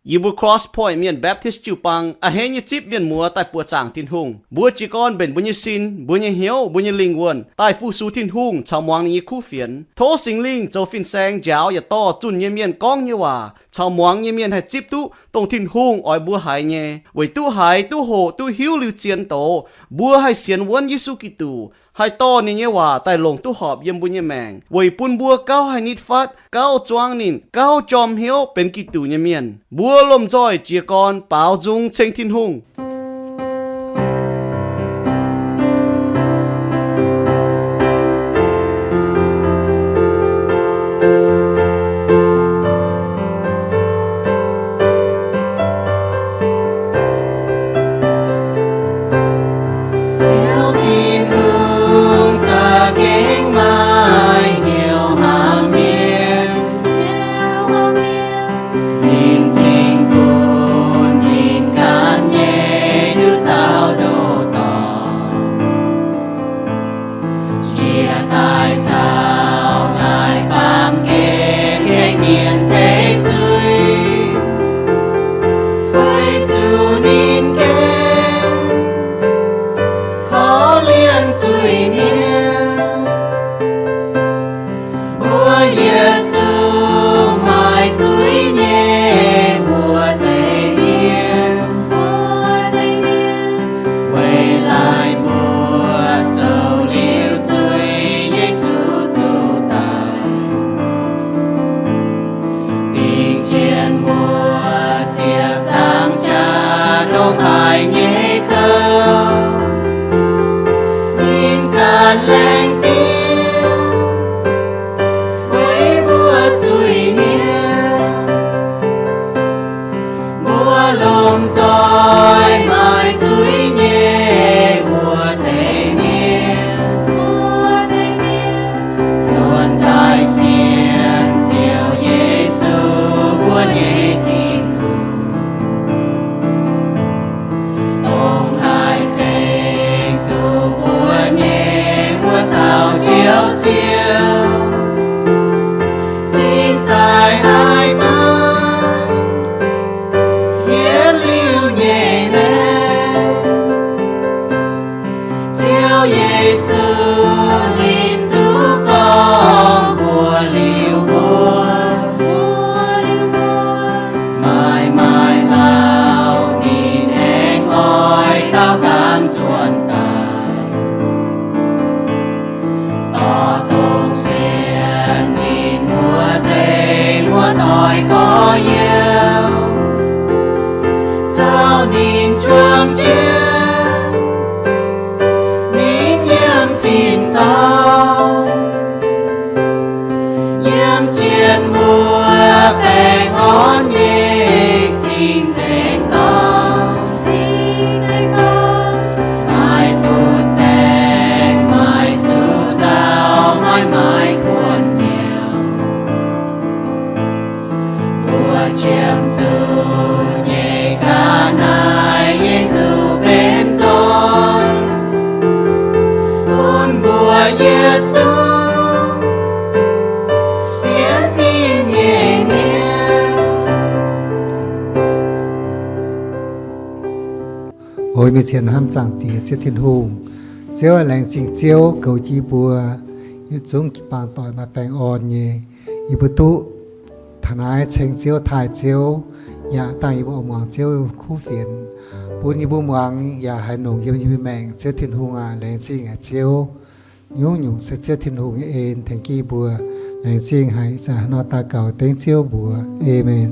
Yie mbuo Cross Point Mienh Baptist jiu-baang a'hneiv nyei zipv mienh muoz daaih buoqc zaangc Tin-Hungh. Mbuo jiez gorn mbenc mbuo nyei sin, mbuo nyei hnyouv, mbuo nyei lingh wuonh daaih fu-sux Tin-Hungh caux muangx ninh nyei kuv fienx. Tov Singx Lingh zoux fin-saeng njaaux yaac dorh zunh nyei mienh gorngv nyei waac caux muangx nyei mienh haih zipv duqv dongh Tin-Hungh oix mbuo haiz nyei, weic duqv haiz, duqv hoqc, duqv hiuv liuz zien doz, mbuo haih sienx wuonv Yesu Giduc, haih dorh ninh nyei waac daaih longc duqv horpc yiem mbuo nyei maengc, weic bun mbuo gauh haih nitv fatv, gauh zuangv ninh, gauh jorm hnyouv benx Giduc nyei mienh. Mbuo lomh nzoih jiez gorn baaux nzung ceng Tin-Hungh. Ziouv Tin-Hungh za'gengh maaih hnyouv hnamv mienh. Ninh cingx bun ninh ganh nyei nduqc dauh ndoh dorngx, jiex daaih taux naaiv baamh gen, gaengh nyienx deix zuiz, weic zuqc ninh gengh korv-lienh zuiz-mienh. Mbuo yietc zungv maaih zuiz nyei wuov deix mienh, weic laaix mbuo zoux liuz zuiz, Yesu zuqc daic. Dingc jienv wuov ziepc nzaangc jaax ndongc haaix nyei kouv, ninh ganh laengz diev weic mbuo zuiz-mienh. Mbuo lomh nzoih maaih zuiz nyei wuov deix mienh, nzuonx daaih sienx Ziouv Yesu, mbuo nyei Tin-Hungh, dongh haih tengx duqv mbuo nyei wuov dauh Njoux Ziouv, cingx daaih haih maaih yietc liuz nyei maengc. Ziouv Yesu ninh duqv gorngv mbuox liuz mbuo, maaih maaih lauh ninh aengx oix daaux nqaang nzuonx daaih, dorh dongh sienx ninh wuov deix muoz-doic gorx-youz, caux ninh juang jienv mingh yiem tin-dorngh, yiem jienv mbuo baengh orn nyei cing-nzengc dorngh. Maaih butv baengc, maaih zuqc nzauh, maaih maaih kuonx hnyouv, mbuo qiemx zuqc nyei ga'naaiv Yesu benx nzoih, bun mbuo yietc zungv sienx ninh nyei mienh. O mienh cien hnamv Zaangc Diex Ziouv Tin-Hungh. Ziouv aac, laengz zingh Ziouv goux jienv yie mbuo yietc zungv jiu-baang doic maaih baengh orn nyei. Yie mbuo duqv taux naaiv ceng Ziouv, taaih Ziouv, yaac dangh yie mbuo oix muangx Ziouv kuv fienx, bun yie mbuo muangx yaac haih longc yiem yie mbuo maengc. Ziouv Tin-Hungh aac, laengz zingh haic Ziouv. Nyungc-nyungc se Ziouv Tin-Hungh nyei en tengx jienv yie mbuo. Laengz zingh haic. Ih zanc haaix nor daux gaux dengv Ziouv mbuox. Aamen.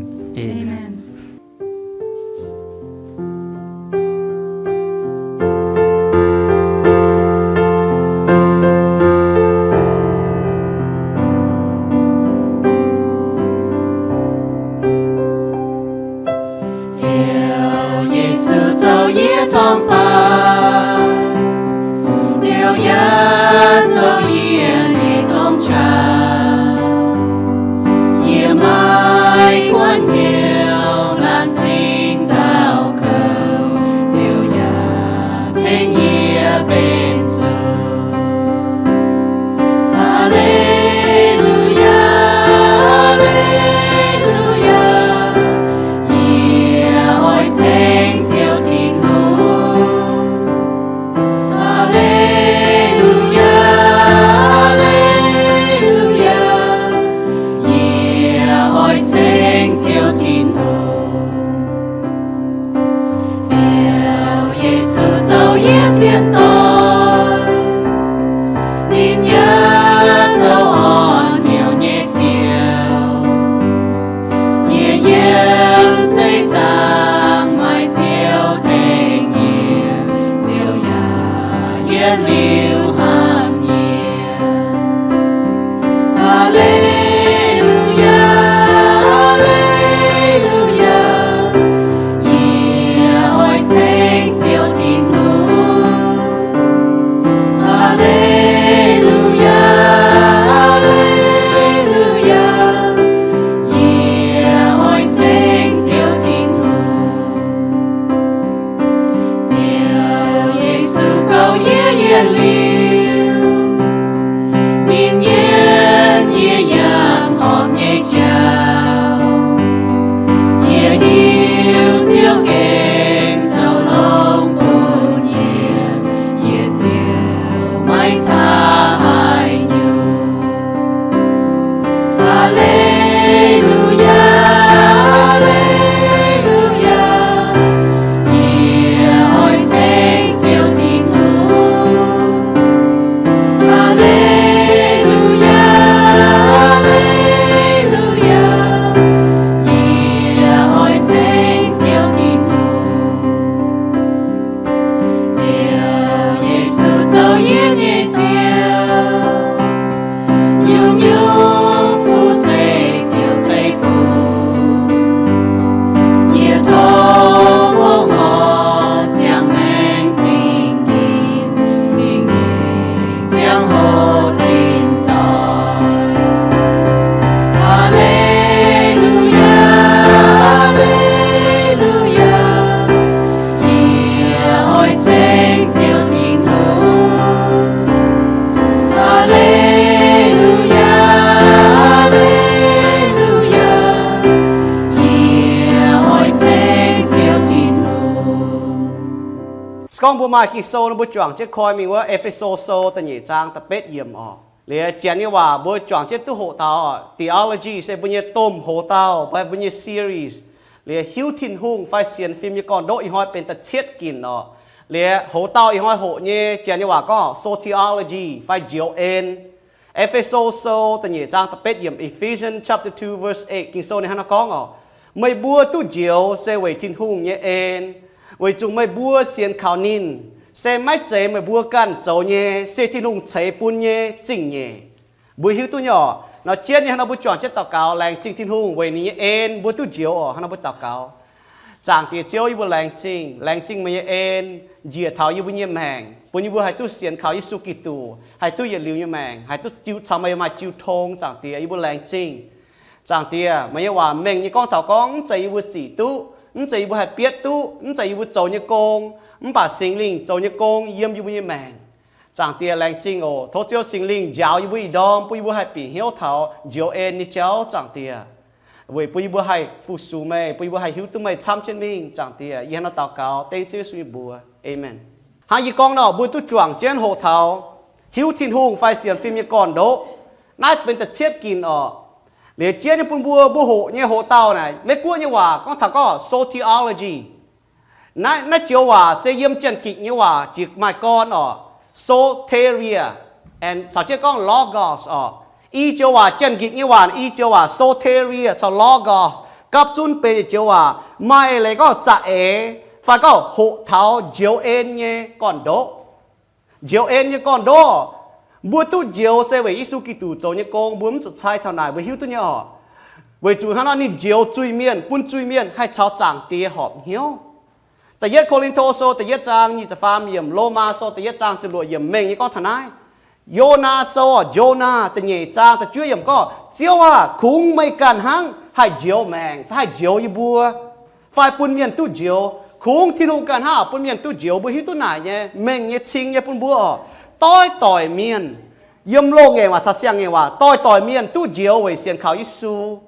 Ziouv Yesu zoux yie torngv baac, Ziouv yaac zoux yie nyei dorng qaqv. Yie maaih guanh hnyouv laanh cingx nzauh kouv, Ziouv yaac tengx yie mbenc zuqc. Haa^le^lu^yaa, haa^le^lu^yaa, yie Gorngv mbuo maaih Ging-Sou nor, mbuo juangc jienv koi mingh wuov E^fe^so Sou da'nyeic zaang da'betv yiemc oc. Liuz janx nyei waac mbuo juangc jienv duqv hoqc taux oc. Theology se mbuo nyei domh hoc-dauh, mbuo, mbuo nyei series. Liuz hiuv Tin-Hungh fai sienx fim nyei gorn-ndoqv ih hnoi benx da'cietv ginc oc. Liuz hoc-dauh ih hnoi hoqc nyei janx nyei waac gorngv soteriology fai njoux en. E^fe^so Sou da'nyeic zaang da'betv yiemc, Ephesians chapter two verse eight, Ging-Sou ninh hnangv naaiv gorngv oc, meih mbuo duqv njoux se weic Tin-Hungh nyei en, weic zuqc meih mbuo sienx kaux ninh. Se maiv zeiz meih mbuo ganh zoux nyei, se Tin-Hungh ceix bun nyei zingh nyeic. Mbuo hiuv duqv nyei oc. Nor jienv nyei hnangv nor mbuo juangc jienv daux gaux, laengz zingh Tin-Hungh weic ninh nyei en mbuo duqv njoux oc. Hnangv nor mbuo daux gaux. Zaangc Diex Ziouv, yie mbuo laengz zingh, laengz zingh meih nyei en njiec taux yie mbuo nyei maengc, bun yie mbuo haih duqv sienx kaux Yesu Giduc, haih duqv yietc liuz nyei maengc, haih duqv jiu caux meih maaih jiu tong. Zaangc Diex, yie mbuo laengz zingh. Zaangc Diex, meih nyei waac mengh nyei gorngv taux gorngv mv zeiz yie mbuo zic duqv, mv zeiz yie mbuo haih bietv duqv, mv zeiz yie mbuo zoux nyei gong, mv baac Singx Lingh zoux nyei gong yiem yie mbuo nyei maengc. Zaangc Diex, laengz zingh oc. Tov Ziouv Singx Lingh njaaux yie mbuo ih ndorm, bun yie mbuo haih bieqc hnyouv taux njoux en nyei jauv, Zaangc Diex, weic bun yie mbuo haih fu-sux meih, bun yie mbuo haih hiuv duqv meih camv jienv mingh. Zaangc Diex, yie hnangv naaiv daux gaux dengv Ziouv Yesu nyei mbuox. Aamen. Hnangv yie gorngv nor, mbuo duqv juangc jienv hoqc taux hiuv Tin-Hungh fai sienx fim nyei gorn-ndoqv. Naaiv benx da'cietv ginc oc. Liuz jienv nyei bun mbuo, mbuo hoqc nyei hoc-dauh naaic, Meiv-Guoqv nyei waac gorngv taux gorngv soteriology. Naaiv, naaiv joux waac se yiem Janx-Gikc nyei waac jiex maaih gorn oc, soteria, and caux jienv gorngv logos oc. I joux waac, Janx-Gikc nyei waac, i joux waac soteria caux logos gapv zunv benx yietc joux waac, maaih leiz gorngv za'eix fai gorngv hoqc taux njoux en nyei gorn-ndoqv. Njoux en nyei gorn-ndoqv. Mbuo duqv njoux se weic Yesu Giduc zoux nyei gong, mbuo mv zuqc cai taux naaic, mbuo hiuv duqv nyei oc. Weic zuqc hnangv nor ninh njoux zuiz-mienh, bun zuiz-mienh haih caux Zaangc Diex horpc hnyouv. Da'yietv Ko^lin^to Sou da'yietv zaang nyic ziepc faam yiemc, Lomaa Sou da'yietv zaang ziepc luoqc yiemc mengh nyei gorngv taux naaiv. Yonaa Sou, Jonah da'nyeic zaang da'juov yiemc gorngv, Ziouv aah! Kungx meih ganh hnangv haih njoux maengc fai haih njoux yie mbuo, fai bun mienh duqv njoux. Kungx Tin-Hungh ganh hnangv bun mienh duqv njoux. Mbuo hiuv duqv naaic nyei, mengh nyei, cing nyei bun mbuo oc. Doix-doix mienh, yiem loz-ngaengc waac taux siang-ngaengc waac, doix-doix mienh duqv njoux weic sienx kaux Yesu.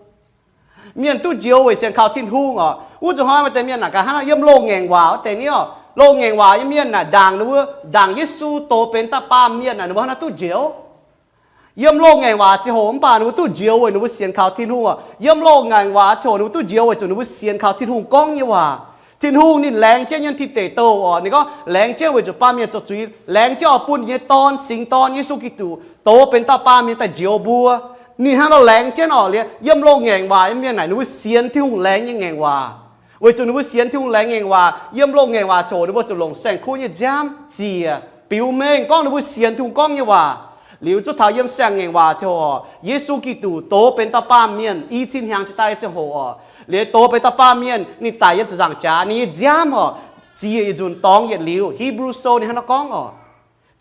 Mienh duqv njoux weic sienx kaux Tin-Hungh oc. Wuov zuqc hnoi maaih deix mienh naaic gaax hnangv yiem loz-ngaengc waac wuov deix ni oc. Loz-ngaengc waac nyei mienh naaic ndaangc ninh mbuo, ndaangc Yesu doz benx da'baamh mienh naaic ninh mbuo hnangv naaiv duqv njoux. Yiem loz-ngaengc waac ziangh hoc mv baac ninh mbuo duqv njoux weic ninh mbuo sienx kaux Tin-Hungh oc. Yiem loz-ngaengc waac ziangh hoc ninh mbuo duqv njoux weic zuqc ninh mbuo sienx kaux Tin-Hungh gorngv nyei waac. Tin-Hungh ninh laengz jienv nyei tin deic douh oc. Ninh gorngv laengz jienv weic zuqc baamh mienh zoux zuiz, laengz jienv oix bun ninh nyei Dorn, singx Dorn, Yesu Giduc, doz benx dauh baamh mienh daaih njoux mbuo. Ninh hnangv nor laengz jienv oc. Liuz yiem loz-ngaengc waac nyei mienh naaic ninh mbuo sienx Tin-Hungh laengz nyei ngaengc waac. Weic zuqc ninh mbuo sienx Tin-Hungh laengz ngaengc waac, yiem loz-ngaengc waac ziangh hoc ninh mbuo zuqc longc saeng-kuv nyei nziaamv ziec biux mengh gorngv ninh mbuo sienx Tin-Hungh gorngv nyei waac. Liuz zuov taux yiem siang-ngaengc waac ziangh hoc, Yesu Giduc doz benx dauh baamh mienh i cin hnyangx jiex daaih ziangh hoc oc. Liuz doz benx dauh baamh mienh, ninh daic yiem ziepc nzaangc jaax, ninh nyei nziaamv oc, ziec yietc nzunc dorngx yietc liuz. Hebrew Sou ninh hnangv nor gorngv oc.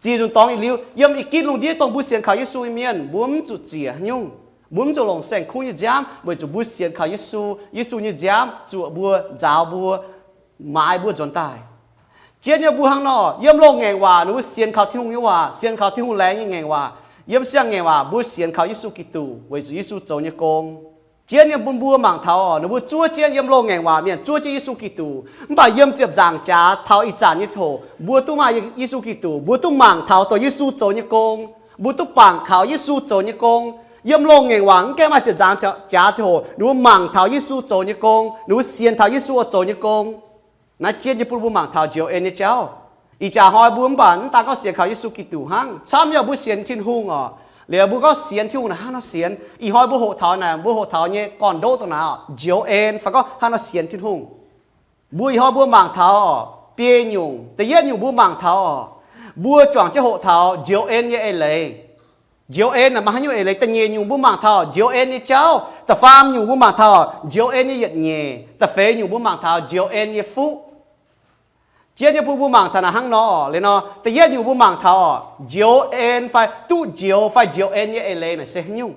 Ziec nzunc dorngx yietc liuz, yiem ih gitv lungh ndiev dongh mbuo sienx kaux Yesu nyei mienh, mbuo mv zuqc ziec haaix nyungc. Mbuo mv zuqc longc saeng-kuv nyei nziaamv, weic zuqc mbuo sienx kaux Yesu. Yesu nyei nziaamv zuoqc mbuo, nzaaux mbuo, maaiz mbuo nzuonx daaih. Jienv nyei mbuo hnangv nor, yiem loz-ngaengc waac ninh mbuo sienx kaux Tin-Hungh nyei waac, sienx kaux Tin-Hungh laengz nyei ngaengc waac. Yiem siang-ngaengc waac mbuo sienx kaux Yesu Giduc weic zuqc Yesu zoux nyei gong. Jienv nyei bun mbuo mangc taux oc, ninh mbuo zuov jienv yiem loz-ngaengc waac mienh zuov jienv Yesu Giduc. Mv baac yiem ziepc nzaangc jaax taux ih zanc nyei ziangh hoc, mbuo duqv maaih Yesu Giduc, mbuo duqv mangc taux dongh Yesu zoux nyei gong, mbuo duqv bangc kaux Yesu zoux nyei gong. Yiem loz-ngaengc waac mv gaengh maaih ziepc nzaangc jaax ziangh hoc, ninh mbuo mangc taux Yesu zoux nyei gong, ninh mbuo sienx taux Yesu oix zoux nyei gong. Naaiv jienv nyei bun mbuo mangc taux njoux en nyei jauv. Ih jaax hnoi mbuo mv baac mv daan gorngv sienx kaux Yesu Giduc hnangv, camv nyei mbuo sienx Tin-Hungh oc. Liuz mbuo gorngv sienx Tin-Hungh naaic hnangv nor sienx. Ih hnoi mbuo hoqc taux naaic, mbuo hoqc taux nyei gorn-ndoqv dongh naaic oc, njoux en fai gorngv hnangv nor sienx Tin-Hungh. Mbuo ih hnoi mbuo mangc taux biei nyungc. Da'yietv nyungc mbuo mangc taux oc, mbuo juangc jienv hoqc taux njoux en nyei eix leiz. Njoux en naaic maaih haaix nyungc eix leiz? Da'nyeic nyungc mbuo mangc taux njoux en nyei jauv. Da'faam nyungc mbuo mangc taux njoux en nyei yietc nyeic. Da'feix nyungc mbuo mangc taux njoux en nyei fuqv. Jienv nyei bun mbuo mangc taux naaic hnangv nor oc. Liuz nor, da'yietv nyungc mbuo mangc taux oc, njoux en fai duqv njoux fai njoux en nyei eix leiz naaic se haaix nyungc.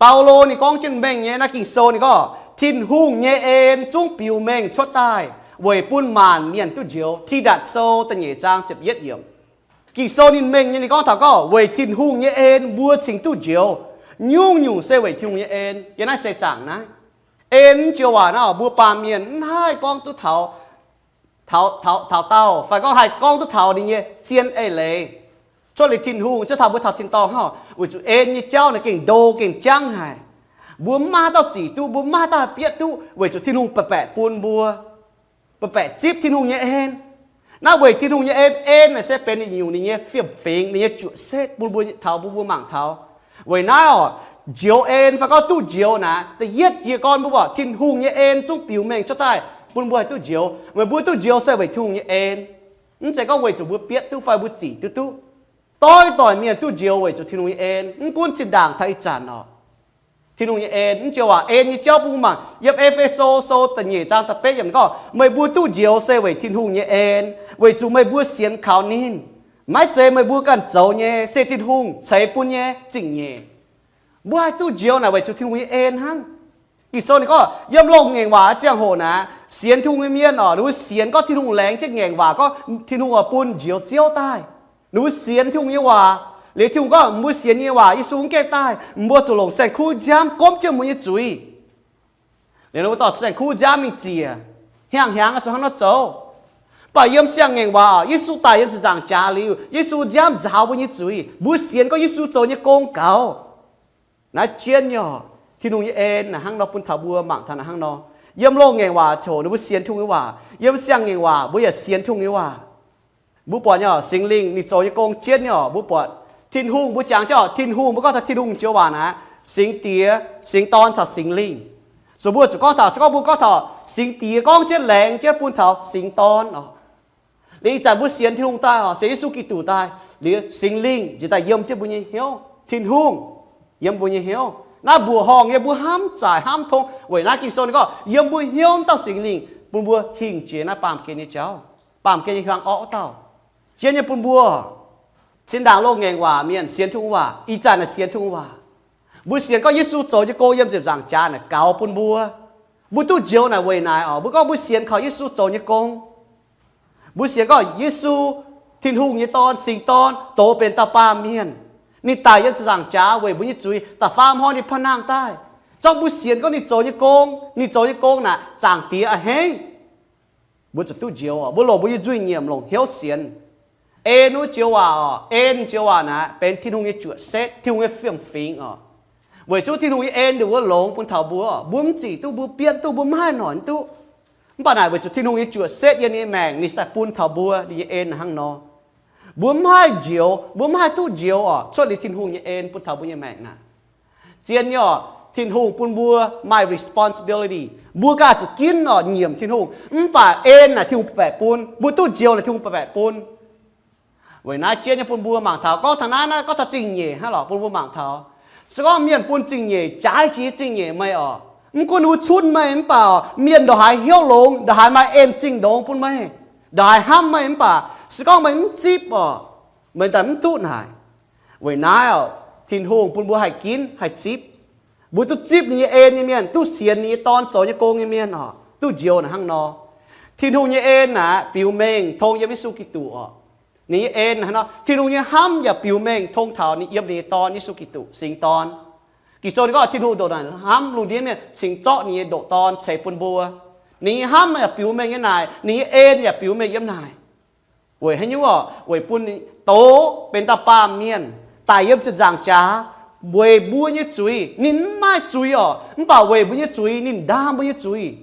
Baulo ninh gorngv jienv mengh nyei naaiv Ging-Sou ninh gorngv, Tin-Hungh nyei en zungv biux mengh cuotv daaih weic bun maanc mienh duqv njoux. Tidatc Sou da'nyeic zaang ziepc yietv yiemc. Ging-Sou ninh mengh nyei ninh gorngv taux gorngv weic Tin-Hungh nyei en mbuo cingx duqv njoux. Nyungc-nyungc se weic Tin-Hungh nyei en. Yiem naaiv seix zaangc naaiv, en joux waac naaiv mbuo baamh mienh mv haih gorngv duqv taux taux, taux, taux daauh, fai gorngv haih gorngv duqv taux ninh nyei zien eix leiz cuotv liuz Tin-Hungh, cuotv taux mbuo taux tin-dorngh hnangv. Weic zuqc en nyei jauv naaic gengh ndo gengh jangv haic. Mbuo mv maaih haaix dauh zic duqv, mbuo mv maaih haaix dauh haih bietv duqv, weic zuqc Tin-Hungh baeqc baeqc bun mbuo, baeqc baeqc zipv Tin-Hungh nyei en. Naaiv weic Tin-Hungh nyei en, en naaic se benx ninh nyungc ninh nyei fiem-fingx, ninh nyei juoqc setv bun mbuo taux, bun mbuo mangc taux. Weic naaiv oc, njoux en fai gorngv duqv njoux naaic, da'yietv jiez gorn mbuo buatc Tin-Hungh nyei en zungv biux mengh cuotv daaih bun mbuo haih duqv njoux. Meih mbuo duqv njoux se weic Tin-Hungh nyei en. Mv zeiz gorngv weic zuqc mbuo bietv duqv fai mbuo zic duqv duqv. Doix doic mienh duqv njoux weic zuqc Tin-Hungh nyei en, mv gunv zinh ndaangc taux ih zanc oc. Tin-Hungh nyei en, mv joux waac en nyei jauv bun mbuo mangc. Yiem E^fe^so sou da'nyeic zaang da'betv yiemc gorngv, meih mbuo duqv njoux se weic Tin-Hungh nyei en, weic zuqc meih mbuo sienx kaux ninh. Maiv zeiz meih mbuo ganh zoux nyei, se Tin-Hungh ceix bun nyei zingh nyeic. Mbuo haih duqv njoux naaic weic zuqc Tin-Hungh nyei en hnangv. Ging-Sou ninh gorngv yiem loz-ngaengc waac ziangh hoc naaic, sienx Tin-Hungh nyei mienh oc, ninh mbuo sienx gorngv Tin-Hungh laengz jienv ngaengc waac gorngv Tin-Hungh oix bun njoux Ziouv daaih. Ninh mbuo sienx Tin-Hungh nyei waac. Liuz Tin-Hungh gorngv, mbuo sienx nyei waac, Yesu mv gaengh daaih, mbuo zuqc longc saeng-kuv nziaamv gomv jienv mbuo nyei zuiz. Liuz ninh mbuo dorh saeng-kuv nziaamv mingh ziec, hnyangx-hnyangx zuqc hnangv nor zoux. Mv baac yiem siang-ngaengc waac, Yesu daic yiem ziepc nzaangc jaax liuz, Yesu nziaamv nzaaux mbuo nyei zuiz. Mbuo sienx gorngv Yesu zoux nyei gong gaux. Naaiv jienv nyei oc. Tin-Hungh nyei en naaic hnangv nor bun taux mbuo mangc taux naaic hnangv nor. Yiem loz-ngaengc waac ziangh hoc ninh mbuo sienx Tin-Hungh nyei waac, yiem siang-ngaengc waac mbuo yaac sienx Tin-Hungh nyei waac. Mbuo buatc nyei oc, Singx Lingh ninh zoux nyei gong jienv nyei oc. Mbuo buatc Tin-Hungh, mbuo jangx jienv oc, Tin-Hungh, mbuo gorngv taux Tin-Hungh joux waac naaic, Singx Diex, Singx Dorn caux Singx Lingh. Zuqc mbuo zuqc gorngv taux, se gorngv mbuo gorngv taux Singx Diex gorngv jienv laengz jienv bun taux Singx Dorn oc. Liuz ih zanc mbuo sienx Tin-Hungh daaih oc, sienx Yesu Giduc daaih, liuz Singx Lingh njiec daaih yiem jienv mbuo nyei hnyouv. Tin-Hungh yiem mbuo nyei hnyouv. Naaiv mbuoqc horngh nyei, mbuo hnamv zaic hnamv tong. Weic naaiv Ging-Sou ninh gorngv yiem mbuo hnyouv wuov dauh Singx Lingh bun mbuo hingh jiex naaiv baamh gen nyei jauv, baamh gen nyei hiuang orqv wuov dauh. Jienv nyei bun mbuo, zinh ndaangc loz-ngaengc waac mienh sienx Tin-Hungh waac, ih zanc naaic sienx Tin-Hungh waac. Mbuo sienx gorngv Yesu zoux nyei gong yiem ziepc nzaangc jaax naaic gaux bun mbuo. Mbuo duqv njoux naaic weic naaic oc, mbuo gorngv mbuo sienx kaux Yesu zoux nyei gong. Mbuo sienx gorngv Yesu, Tin-Hungh nyei Dorn, Singx Dorn, doz benx dauh baamh mienh. Ninh daic yiem ziepc nzaangc jaax weic mbuo nyei zuiz, da'faam hnoi ninh pa'nangh daaih. Zorqv mbuo sienx gorngv ninh zoux nyei gong, ninh zoux nyei gong naaic Zaangc Diex a'hneiv. Mbuo zuqc duqv njoux oc, mbuo longc mbuo nyei nzuih nyiemc longc hnyouv sienx. En wuov joux waac oc, en joux waac naaic benx Tin-Hungh nyei juoqc setv, Tin-Hungh nyei fiem-fingx oc. Weic zuqc Tin-Hungh nyei en nduqc wuov longx bun taux mbuo, mbuo mv zic duqv, mbuo bietv duqv, mbuo mv haih noic duqv. Mv baac naaic weic zuqc Tin-Hungh nyei juoqc setv yiem ninh nyei maengc, ninh daaih bun taux mbuo ninh nyei en hnangv nor. Mbuo mv haih njoux, mbuo mv haih duqv njoux oc, cuotv liuz Tin-Hungh nyei en bun taux mbuo nyei maengc naaic. Zien nyei oc, Tin-Hungh bun mbuo maaih responsibility. Mbuo ganh zuqc ginv oc, nyiemc Tin-Hungh. Mv baac en naaic Tin-Hungh baeqc bun, mbuo duqv njoux naaic Tin-Hungh baeqc bun. Weic naaiv jienv nyei bun mbuo mangc taux, gorngv taux naaiv, naaiv gorngv taux zingh nyeic hnangv lorqc, bun mbuo mangc taux. Se gorngv mienh bun zingh nyeic, jaaix jiex zingh nyeic meih oc, mv gunv ninh mbuo cunv meih mv baac, mienh ndongc haaix hnyouv longx, ndongc haaix maaih en zingh ndongx bun meih, ndongc haaix hnamv meih mv baac, se gorngv meih mv zipv oc, meih daaih mv duqv naaic. Weic naaiv oc, Tin-Hungh bun mbuo haih ginv haih zipv. Mbuo duqv zipv ninh nyei en nyei mienh, duqv sienx ninh nyei Dorn zoux nyei gong nyei mienh oc, duqv njoux naaic hnangv nor. Tin-Hungh nyei en naaic biux mengh tong yiem Yesu Giduc oc. Ninh nyei en hnangv nor, Tin-Hungh nyei hnamv yaac biux mengh tong taux ninh yiem ninh nyei Dorn, Yesu Giduc, Singx Dorn. Ging-Sou ninh gorngv Tin-Hungh ndongc naaic hnamv lungh ndiev mienh, cingx zorqv ninh nyei ndoqc Dorn ceix bun mbuo. Ninh nyei hnamv yaac biux mengh yiem naaic, ninh nyei en yaac biux mengh yiem naaic. Weic haaix nyungc oc? Weic bun doz benx dauh baamh mienh daic yiem ziepc nzaangc jaax weic mbuo nyei zuiz. Ninh mv maaih zuiz oc, mv baac weic mbuo nyei zuiz ninh ndaam mbuo nyei zuiz,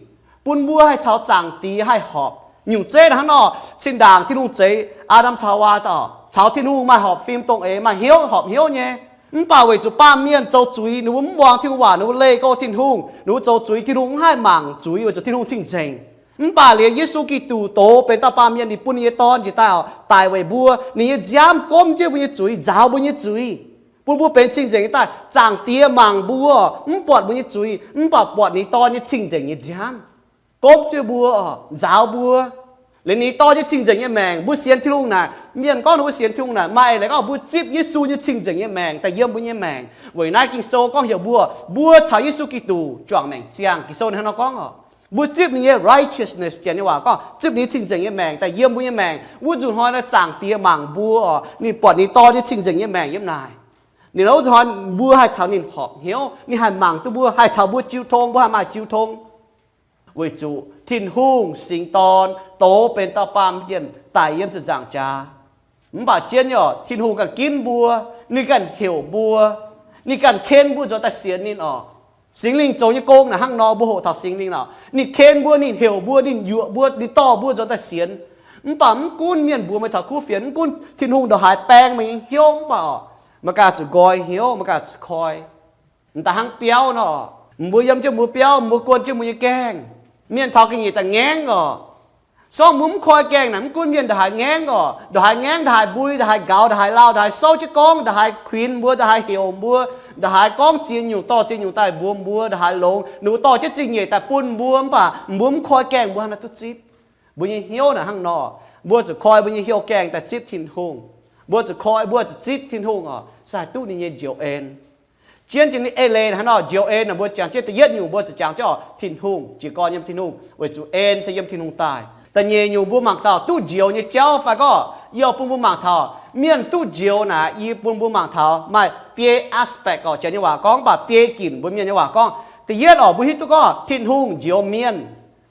bun mbuo haih caux Zaangc Diex haih horpc. Nyungc zeiv hnangv nor, zinh ndaangc Tin-Hungh zeix Aa^ndam caux Haawaa daaih, caux Tin-Hungh maaih horpc fim dongh eix, maaih hnyouv horpc hnyouv nyei. Mv baac weic zuqc baamh mienh zoux zuiz, ninh mbuo mv muangx Tin-Hungh waac, ninh mbuo leih go Tin-Hungh, ninh mbuo zoux zuiz, Tin-Hungh mv haih mangc zuiz weic zuqc Tin-Hungh cing-nzengc. Mv baac liuz Yesu Giduc doz benx dauh baamh mienh, ninh bun ninh nyei Dorn njiec daaih oc, daic weic mbuo. Ninh nyei nziaamv gomv jienv mbuo nyei zuiz, nzaaux mbuo nyei zuiz, bun mbuo benx cing-nzengc nyei daaih. Zaangc Diex mangc mbuo, mv buatc mbuo nyei zuiz, mv baac buatc ninh Dorn nyei cing-nzengc nyei nziaamv gomv jienv mbuo, nzaaux mbuo. Liuz ninh Dorn nyei cing-nzengc nyei maengc, mbuo sienx Tin-Hungh naaic, mienh gorngv ninh mbuo sienx Tin-Hungh naaic maaih eix leiz gorngv mbuo zipv Yesu nyei cing-nzengc nyei maengc daaih yiem mbuo nyei maengc. Weic naaiv Ging-Sou gorngv heuc mbuo, mbuo caux Yesu Giduc juangc maengc ziangh. Ging-Sou ninh hnangv nor gorngv oc, mbuo zipv ninh nyei righteousness, Janx nyei waac gorngv zipv ninh cing-nzengc nyei maengc daaih yiem mbuo nyei maengc. Wuov nzunc hnoi naaiv Zaangc Diex mangc mbuo oc, ninh buatc ninh Dorn nyei cing-nzengc nyei maengc yiem naaic. Ninh wuov nzunc hnoi mbuo haih caux ninh horpc hnyouv, ninh haih mangc duqv mbuo, haih caux mbuo jiu tong, mbuo haih maaih jiu tong. Weic zuqc Tin-Hungh singx dorn doz benx dauh baamh mienh daic yiem ziepc nzaangc jaax. Mv baac jienv nyei orqc, Tin-Hungh ganh ginv mbuo, ninh ganh heuc mbuo, ninh ganh ken mbuo nzuonx daaih sienx ninh orqc. Singx Lingh zoux nyei gong naaic hnangv nor, mbuo hoqc taux Singx Lingh orqc, ninh ken mbuo, ninh heuc mbuo, ninh yuoqc mbuo, ninh dorh mbuo nzuonx daaih sienx. Mv baac mv gunv mienh mbuox meih taux kuv fienx, mv gunv Tin-Hungh ndongc haaix baeng meih nyei hnyouv, mv baac orqc, meih ganh zuqc nqoi hnyouv, meih ganh zuqc koi. M'daaih hnangv biauv nor, mbuo yiem jienv mbuo biauv, mbuo guon jienv mbuo nyei gaengh, mienh taux ga'nyiec daaih ngaengv orqc. Sorng mbuo mv koi gaengh naaic, mv gunv mienh ndongc haaix ngaengv orqc, ndongc haaix ngaengv, ndongc haaix mbui, ndongc haaix gaux, ndongc haaix lauh, ndongc haaix souv jienv gorngv, ndongc haaix kuinx mbuo, ndongc haaix heuc mbuo, ndongc haaix gorngv ziex nyungc dorh ziex nyungc daaih mbuox mbuo, ndongc haaix longx ninh mbuo dorh jienv zingh nyeic daaih bun mbuo, mv baac mbuo mv koi gaengh mbuo haaix nor duqv zipv. Mbuo nyei hnyouv naaic hnangv nor, mbuo zuqc koi mbuo nyei hnyouv gaengh daaih zipv Tin-Hungh. Mbuo zuqc koi, mbuo zuqc zipv Tin-Hungh orqc, se haih duqv ninh nyei njoux en. Jienv jiex ninh eix leiz hnangv nor, njoux en naaic mbuo jangx jienv da'yietv nyungc mbuo zuqc jangx jienv orqc, Tin-Hungh jiez gorn yiem Tin-Hungh, weic zuqc en se yiem Tin-Hungh daaih. Da'nyeic nyungc mbuo mangc taux duqv njoux nyei jauv fai gorngv yie bun mbuo mangc taux mienh duqv njoux naaic, yie bun mbuo mangc taux maaih biei aspect orqc, janx nyei waac gorngv, mv baac biei ginc mbuo mienh nyei waac gorngv. Da'yietv orqc, mbuo hiuv duqv gorngv Tin-Hungh njoux mienh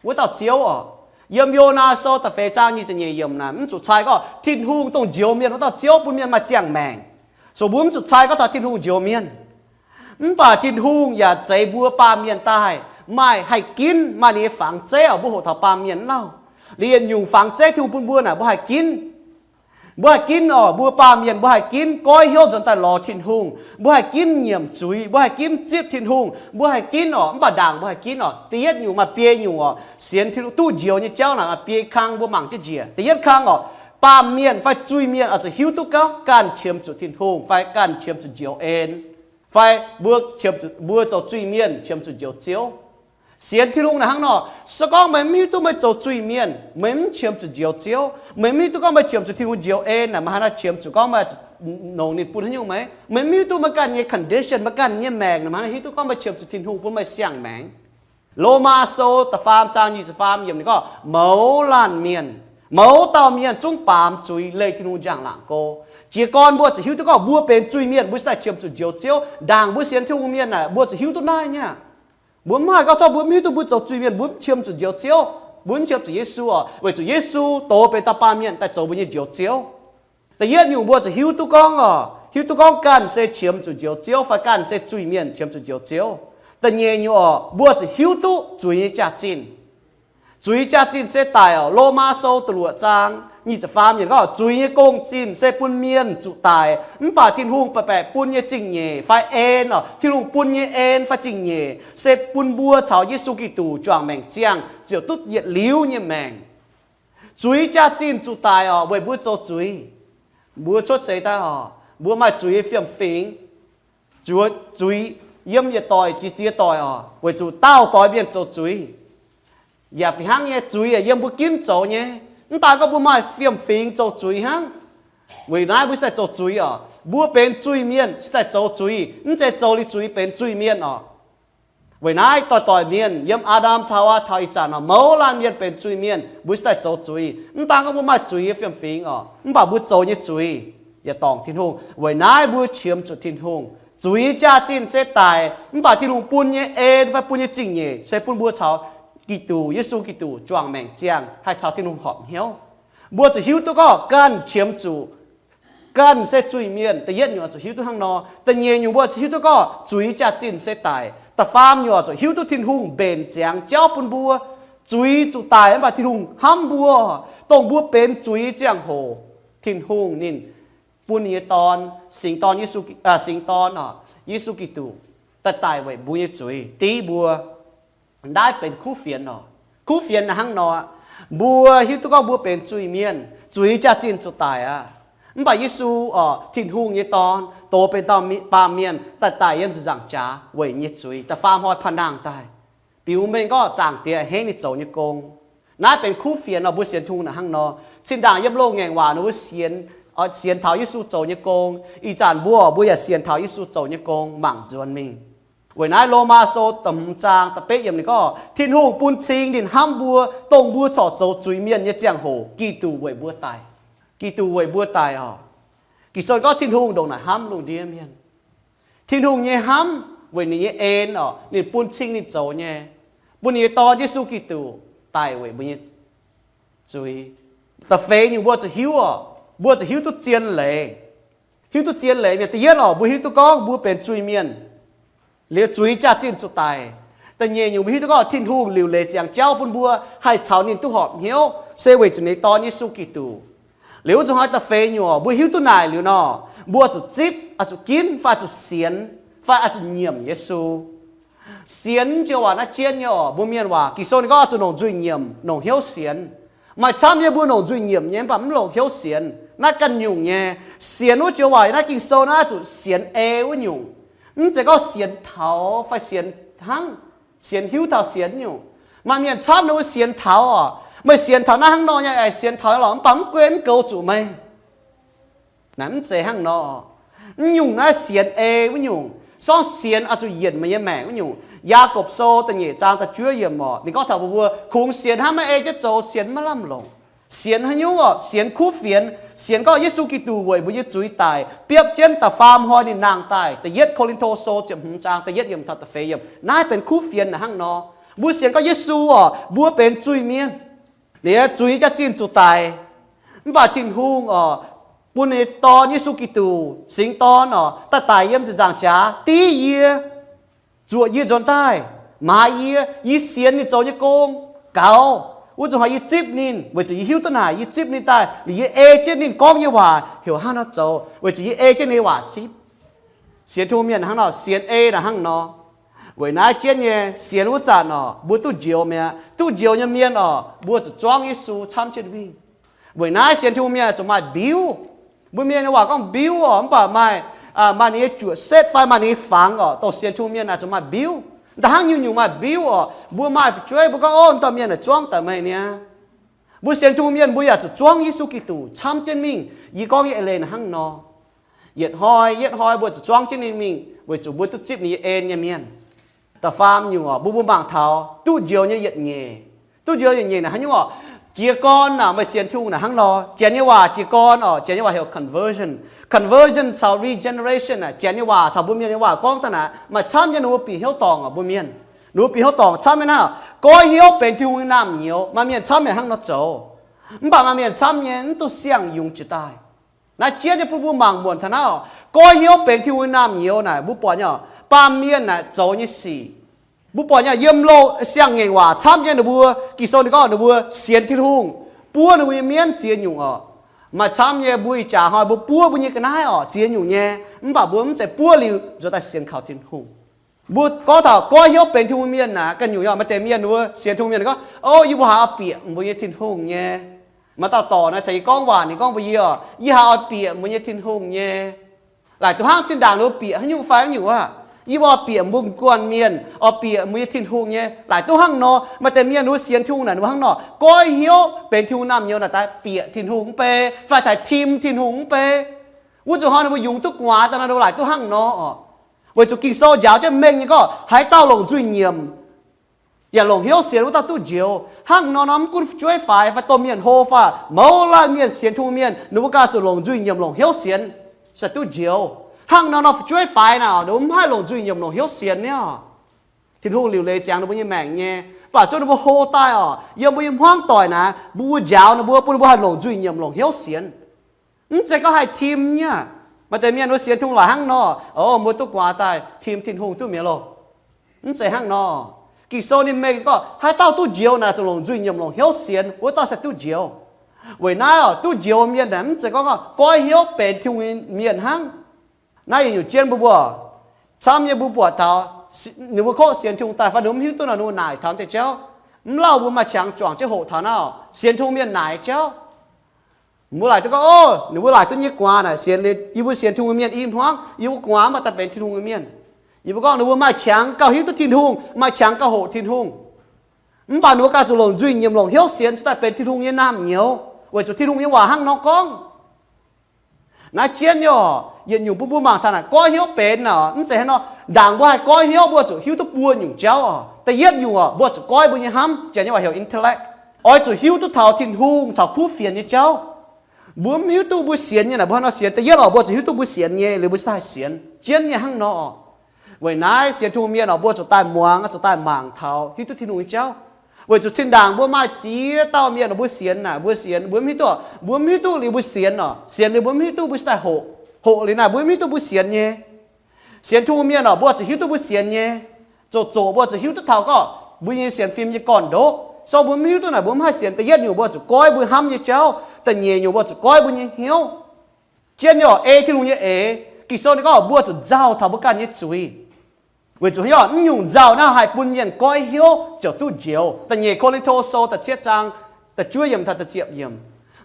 wuov dauh Ziouv orqc. Yiem Yonaa Sou da'feix zaang nyic ziepc nyeic yiemc naaic, mv zuqc cai gorngv Tin-Hungh dongh njoux mienh wuov dauh Ziouv bun mienh maaih ziangh maengc. So mbuo mv zuqc cai gorngv taux Tin-Hungh njoux mienh. Mv baac Tin-Hungh yaac zeix mbuo baamh mienh daaih maaih haih ginv, maaih ninh nyei fangx zeiv orqc. Mbuo hoqc taux baamh mienh mv lauh, liuz yietc nyungc fangx zeiv Tin-Hungh bun mbuo naaic mbuo haih ginv. Mbuo haih ginv orqc, mbuo baamh mienh mbuo haih ginv goiv hnyouv nzuonx daaih lorz Tin-Hungh. Mbuo haih ginv nyiemc zuiz, mbuo haih ginv zipv Tin-Hungh, mbuo haih ginv orqc. Mv baac ndaangc mbuo haih ginv orqc, da'yietv nyungc maaih biei nyungc orqc, sienx Tin-Hungh duqv njoux nyei jauv naaic maaih biei kang mbuo mangc jienv njiec. Da'yietv kang orqc, baamh mienh fai zuiz-mienh oix zuqc hiuv duqv gorngv ganh qiemx zuqc Tin-Hungh fai ganh qiemx zuqc njoux en, fai mbuo qiemx zuqc, mbuo zoux zuiz-mienh qiemx zuqc njoux Ziouv. Sienx Tin-Hungh naaic hnangv nor, se gorngv meih mv hiuv duqv meih zoux zuiz-mienh, meih mv qiemx zuqc njoux Ziouv, meih mv hiuv duqv gorngv meih qiemx zuqc Tin-Hungh njoux en naaic, meih haaix nor qiemx zuqc gorngv meih nongc ninh bun haaix nyungc meih? Meih mv hiuv duqv meih ganh nyei condition, meih ganh nyei maengc naaic, meih haaix nor hiuv duqv gorngv meih qiemx zuqc Tin-Hungh bun meih siang-maengc? Lomaa Sou da'faam zaang nyic ziepc faam yiemc ninh gorngv, mouz laanh mienh, mouz dauh mienh zungv baamz zuiz leih Tin-Hungh njang-laangc go. Jiez gorn mbuo zuqc hiuv duqv gorngv mbuo benx zuiz-mienh, mbuo cingx daaih qiemx zuqc njoux Ziouv. Ndaangc mbuo sienx Tin-Hungh mienh naaic, mbuo zuqc hiuv duqv naaiv nyei aqv. Mbuo mv haih gorngv corc mbuo mv hiuv duqv mbuo zoux zuiz-mienh, mbuo mv qiemx zuqc njoux Ziouv, mbuo mv qiemx zuqc Yesu orqc, weic zuqc Yesu doz benx dauh baamh mienh daaih zoux mbuo nyei njoux Ziouv. Da'yietv nyungc mbuo zuqc hiuv duqv gorngv orqc, hiuv duqv gorngv ganh se qiemx zuqc njoux Ziouv fai ganh se zuiz-mienh qiemx zuqc njoux Ziouv. Da'nyeic nyungc orqc, mbuo zuqc hiuv duqv zuiz nyei jaax-zinh. Zuiz jaax-zinh se daic orqc. Lomaa Sou da'luoqc zaang nyic ziepc faam yiemc gorngv, zuiz nyei gong-zinh se bun mienh zuqc daic, mv baac Tin-Hungh baeqc baeqc bun nyei zingh nyeic fai en orqc, Tin-Hungh bun nyei en fai zingh nyeic se bun mbuo caux Yesu Giduc juangc maengc ziangh ziouc duqv yietc liuz nyei maengc. Zuiz jaax-zinh zuqc daic orqc, weic mbuo zoux zuiz. Mbuo cuotv seix daaih orqc, mbuo maaih zuiz nyei fiem-fingx, zuiz, zuiz yiem yietc doic ziex ziex doic orqc, weic zuqc daauh doix mienh zoux zuiz. Yaac fih hnangv nyei, zuiz yaac yiem mbuo ginv zoux nyei. Mv daan gorngv mbuo maaih fiem-fingx zoux zuiz hnangv, weic naaiv mbuo cingx daaih zoux zuiz orqc. Mbuo benx zuiz-mienh cingx daaih zoux zuiz, mv zeiz zoux liuz zuiz benx zuiz-mienh orqc. Weic naaiv doic doic mienh yiem Aa^ndam caux Haawaa taux ih zanc orqc, mouz laanh mienh benx zuiz-mienh, mbuo cingx daaih zoux zuiz. Mv daan gorngv mbuo maaih zuiz nyei fiem-fingx orqc, mv baac mbuo zoux nyei zuiz yaac dorngc Tin-Hungh. Weic naaiv mbuo qiemx zuqc Tin-Hungh. Zuiz jaax-zinh se daic, mv baac Tin-Hungh bun nyei en fai bun nyei zingh nyeic se bun mbuo caux Giduc, Yesu Giduc juangc maengc ziangh haih caux Tin-Hungh horpc hnyouv. Mbuo zuqc hiuv duqv gorngv ganh qiemx zuqc, ganh se zuiz-mienh. Da'yietv nyungc zuqc hiuv duqv hnangv nor. Da'nyeic nyungc mbuo zuqc hiuv duqv gorngv zuiz jaax-zinh se daic. Da'faam nyungc zuqc hiuv duqv Tin-Hungh mbenc ziangx jauv bun mbuo. Zuiz zuqc daic mv baac Tin-Hungh hnamv mbuo, dongh mbuo benx zuiz ziangh hoc, Tin-Hungh ninh bun ninh nyei Dorn, singx dorn Yesu, singx dorn orqc, Yesu Giduc daaih daic weic mbuo nyei zuiz, div mbuo. Naaiv benx kuv fienx orqc. Kuv fienx naaiv hnangv nor, mbuo hiuv duqv gorngv mbuo benx zuiz-mienh, zuiz jaax-zinh zuqc daic aqv. Mv baac Yesu orqc, Tin-Hungh nyei Dorn, doz benx dauh baamh mienh daaih daic yiem ziepc nzaangc jaax weic nyei zuiz, da'faam hnoi paan-nangh daaih, biux mengh gorngv Zaangc Diex a'hneiv ninh zoux nyei gong. Naaiv benx kuv fienx orqc. Mbuo sienx Tin-Hungh naaic hnangv nor, zinh ndaangc yiem loz-ngaengc waac nor mbuo sienx, sienx taux Yesu zoux nyei gong. Ih zanc mbuo, mbuo yaac sienx taux Yesu zoux nyei gong mangc nzuonx mingh. Weic naaiv Lomaa Sou da'hmz zaang da'betv yiemc ninh gorngv, Tin-Hungh bun cing ninh hnamv mbuo, dongh mbuo corc zoux zuiz-mienh nyei ziangh hoc, Giduc weic mbuo daic. Giduc weic mbuo daic orqc. Ging-Sou gorngv Tin-Hungh ndongc naaic hnamv lungh ndiev mienh. Tin-Hungh nyei hnamv weic ninh nyei en orqc, ninh bun cing ninh zoux nyei, bun ninh nyei Dorn, Yesu Giduc, daic weic mbuo nyei zuiz. Da'feix nyungc mbuo zuqc hiuv oc, mbuo zuqc hiuv duqv zien leiz. Hiuv duqv zien leiz mienh, da'yietv oc, mbuo hiuv duqv gorngv mbuo benx zuiz-mienh, liuz zuiz jaax-zinh zuqc daic. Da'nyeic nyungc mbuo hiuv duqv gorngv Tin-Hungh liuc leiz ziangx jauv bun mbuo haih caux ninh duqv horpc hnyouv, se weic zuqc ninh Dorn, Yesu Giduc. Liuz wuov nzunc hnoi da'feix nyungc oc, mbuo hiuv duqv naaic liuz nor, mbuo zuqc zipv, oix zuqc ginv, fai zuqc sienx, fai oix zuqc nyiemc Yesu. Sienx joux waac naaiv jienv nyei oc, mbuo mienh waac, Ging-Sou ninh gorngv oix zuqc longc nzuih nyiemc, longc hnyouv sienx. Maaih camv nyei mbuo longc nzuih nyiemc nyei mv baac mv longc hnyouv sienx, naaiv ganh nyungc nyei. Sienx wuov joux waac naaiv Ging-Sou naaiv zuqc sienx ei wuov nyungc. Mv zeiz gorngv sienx taux fai sienx hnangv, sienx hiuv taux sienx nyungc. Maaih mienh camv ninh mbuo sienx taux oc, meih sienx taux naaiv hnangv nor nyei, sienx taux lorqc, mv baac mv gunv goux zuqc meih. Naaiv mv zeiz hnangv nor. Mv nyungc naaiv sienx ei wuov nyungc, sorng sienx oix zuqc yienc meih nyei maengc wuov nyungc. Yaagorpc Sou da'nyeic zaang da'juov yiemc oc, ninh gorngv taux mbuo, mbuo kungx sienx hnangv maiv ei jienv zoux, sienx maiv lamh longc. Sienx haaix nyungc oc? Sienx kuv fienx. Sienx gorngv Yesu Giduc weic mbuo nyei zuiz daic, biopv jienv da'faam hnoi ninh nangh daaih. Da'yietv Ko^lin^to Sou ziepc hmz zaang da'yietv yiemc taux da'feix yiemc. Naaiv benx kuv fienx naaic hnangv nor. Mbuo sienx gorngv Yesu oc, mbuo benx zuiz-mienh, liuz zuiz jaax-zinh zuqc daic, mv baac Tin-Hungh oc, bun ninh nyei Dorn, Yesu Giduc, Singx Dorn oc, daaih daic yiem ziepc nzaangc jaax div yie, zuoqc yie nzuonx daaih, maaiz yie, yie sienx ninh zoux nyei gong gaux. Wuov nzunc hnoi yie zipv ninh, weic zuqc yie hiuv duqv naaic, yie zipv ninh daaih liuz yie ei jienv ninh gorngv nyei waac heuc hnangv nor zoux, weic zuqc yie ei jienv ninh nyei waac zipv. Sienx Tin-Hungh mienh hnangv nor, sienx ei naaic hnangv nor. Weic naaiv jienv nyei sienx wuov zanc oc, mbuo duqv njoux mi'aqv. Duqv njoux nyei mienh oc, mbuo zuqc zuangv Yesu camv jienv wingh. Weic naaiv sienx Tin-Hungh mienh zuqc maaih mbiuv. Mbuo mienh nyei waac gorngv mbiuv oc, mv baac maaih, maaih ninh nyei juoqc setv fai maaih ninh nyei fangx oc. Dongh sienx Tin-Hungh mienh naaic zuqc maaih mbiuv. Da'hnangv nyungc-nyungc maaih mbiuv oc, mbuo maaih fu'jueiv mbuo gorngv, ov, dauh mienh naaic zuangv daaih meih niaa. Mbuo sienx Tin-Hungh mienh mbuo yaac zuqc zuangv Yesu Giduc camv jienv mingh. Yie gorngv nyei eix leiz naaic hnangv nor. Yietc hnoi, yietv hnoi mbuo zuqc zuangv jienv ninh mingh weic zuqc mbuo duqv zipv ninh nyei en nyei mienh. Da'faam nyungc oc, mbuo mbuo mangc taux duqv njoux nyei yietc nyeic. Duqv njoux yietc nyeic naaic hnangv nyungc oc. Jiez gorn naaic meih sienx Tin-Hungh naaic hnangv nor. Janx nyei waac jiez gorn oc, Janx nyei waac heuc conversion. Conversion caux regeneration naaic, Janx nyei waac caux mbuo mienh nyei waac gorngv daaih naaic maaih camv nyei ninh mbuo bieqc hnyouv dorngc oc, mbuo mienh. Ninh mbuo bieqc hnyouv dorngc camv nyei naaiv oc, goiv hnyouv benx Tin-Hungh nyei naamh nyouz. Maaih mienh camv nyei hnangv nor zoux. Mv baac maaih mienh camv nyei mv duqv siang-yungz jiex daaih. Naaiv jienv nyei bun mbuo mangc muonc taux naaiv oc, goiv hnyouv benx Tin-Hungh nyei naamh nyouz naaic mbuo buatc nyei oc, baamh mienh naaic zoux nyei sic. Mbuo buatc nyei yiem loz siang-ngaengc waac camv nyei ninh mbuo, Ging-Sou ninh gorngv ninh mbuo sienx Tin-Hungh, buov ninh mbuo nyei mienv ziex nyungc oc. Maaih camv nyei mbuo ih jaax hnoi mbuo buov mbuo nyei ga'naaiv oc ziex nyungc nyei, mv baac mbuo mv zeiz buov liuz nzuonx daaih sienx kaux Tin-Hungh. Mbuo gorngv taux goiv hnyouv benx Tin-Hungh mienh naaic ganh nyungc nyei. Maaih deix mienh ninh mbuo sienx Tin-Hungh mienh gorngv, ov, yie mbuo haiz oix bieqc mbuo nyei Tin-Hungh nyei. Maaih dauh dorc naaic caux yie gorngv waac, ninh gorngv mbuox yie oc, yie haiz oix bieqc mbuo nyei Tin-Hungh nyei. Laaic duqv hnangv zinh ndaangc ninh mbuo bieqc haaix nyungc fai haaix nyungc aqv. Yie mbuo oix bieqc mbuo guanh mienh, oix bieqc mbuo nyei Tin-Hungh nyei. Laaic duqv hnangv nor. Maaih deix mienh ninh mbuo sienx Tin-Hungh naaic ninh mbuo hnangv nor, goiv hnyouv benx Tin-Hungh naamh nyouz naaic daaih bieqc Tin-Hungh mv bei fai taaix tim Tin-Hungh mv bei. Wuov nzunc hnoi ninh mbuo yungz duqv gu'nguaaz daaih nor, ninh mbuo laaic duqv hnangv nor oc. Weic zuqc Ging-Sou njaaux jienv mengh nyei gorngv haaix dauh longc nzuih nyiemc yaac longc hnyouv sienx, wuov dauh duqv njoux. Hnangv nor nor mv gunv fu'jueiv faix fai domh mienh hlo fai mouz laanh mienh sienx Tin-Hungh mienh, ninh mbuo ganh zuqc longc nzuih nyiemc longc hnyouv sienx, se duqv njoux. Hnangv nor nor fu'jueiv faix naaic, ninh mbuo mv haih longc nzuih nyiemc longc hnyouv sienx niaa. Tin-Hungh liuc leiz ziangx ninh mbuo nyei maengc nyei, mv baac zungv ninh mbuo hlo daaih oc, yiem mbuo nyei hmuangv doic naaic mbuo njaaux ninh mbuo, bun ninh mbuo haih longc nzuih nyiemc longc hnyouv sienx. Mv zeiz gorngv haih tim nyei. Maaih deix mienh mbuo sienx Tin-Hungh laaic hnangv nor, o, mbuo duqv gu'nguaaz daaih tim Tin-Hungh duqv mi'aqv loh. Mv zeiz hnangv nor. Ging-Sou ninh mengh gorngv haaix dauh duqv njoux naaic zuqc longc nzuih nyiemc longc hnyouv sienx, wuov dauh se duqv njoux. Weic naaiv oc, duqv njoux mienh naaic mv zeiz gorngv goiv hnyouv benx Tin-Hungh mienh hnangv. Naaiv yietc nyungc jienv mbuo mbuo camv nyei mbuo buatc taux ninh mbuo kov sienx Tin-Hungh daaih fai ninh mbuo mv hiuv duqv nor ninh mbuo naaic taux deix jauv. Mv lauh mbuo maaih qangx juangc jienv hoqc taux naaiv oc, sienx Tin-Hungh mienh naaic jauv. Mbuo laaic duqv gorngv, o, ninh mbuo laaic duqv nyei gu'nguaaz naaic sienx liuz yie mbuo sienx Tin-Hungh mienh i hmuangv, yie mbuo gu'nguaaz mv baac daaih benx Tin-Hungh mienh. Yie mbuo gorngv ninh mbuo maaih qangx gauh hiuv duqv Tin-Hungh, maaih qangx gauh hoqc Tin-Hungh. Mv baac ninh mbuo ganh zuqc longc nzuih nyiemc longc hnyouv sienx cingx daaih benx Tin-Hungh nyei naamh nyouz, weic zuqc Tin-Hungh nyei waac hnangv nor gorngv. Naaiv jienv nyei oc, yietc nyungc bun mbuo mangc taux naaic goiv hnyouv benx naaic, mv zeiz hnangv nor. Ndaangc mbuo haih goiv hnyouv mbuo zuqc hiuv duqv buo nyungc jauv oc. Da'yietv nyungc oc, mbuo zuqc goiv mbuo nyei hnamv, Janx nyei waac heuc intellect, oix zuqc hiuv duqv taux Tin-Hungh caux kuv fienx nyei jauv. Mbuo mv hiuv duqv mbuo sienx nyei naaic mbuo hnangv nor sienx. Da'yietv oc, mbuo zuqc hiuv duqv mbuo sienx nyei liuz mbuo cingx daaih sienx. Jienv nyei hnangv nor oc. Weic naaiv sienx Tin-Hungh mienh oc, mbuo zuqc daaih muangx, zuqc daaih mangc taux hiuv duqv Tin-Hungh nyei jauv. Weic zuqc zinh ndaangc mbuo maaih ziex dauh mienh oc, mbuo sienx naaic, mbuo sienx, mbuo mv hiuv duqv, mbuo mv hiuv duqv liuz mbuo sienx oc, sienx liuz mbuo mv hiuv duqv mbuo daaih hoqc, hoqc liuz naaic mbuo mv hiuv duqv mbuo sienx nyei. Sienx Tin-Hungh mienh oc, mbuo zuqc hiuv duqv mbuo sienx nyei. Zoqc zoqc mbuo zuqc hiuv duqv taux gorngv mbuo nyei sienx fim nyei gorn-ndoqv. So mbuo mv hiuv duqv naaic mbuo mv haih sienx. Da'yietv nyungc mbuo zuqc goiv mbuo hnamv nyei jauv. Da'nyeic nyungc mbuo zuqc goiv mbuo nyei hnyouv. Zien nyei oc, ei Tin-Hungh nyei eix. Ging-Sou ninh gorngv mbuo zuqc nzauh taux mbuo ganh nyei zuiz. Weic zuqc hnyouv mv nyungc nzauh naaiv haih bun mienh goiv hnyouv ziouc duqv njoux. Da'nyeic Ko^lin^to Sou da'cietv zaang da'juov yiemc taux da'ziepc yiemc.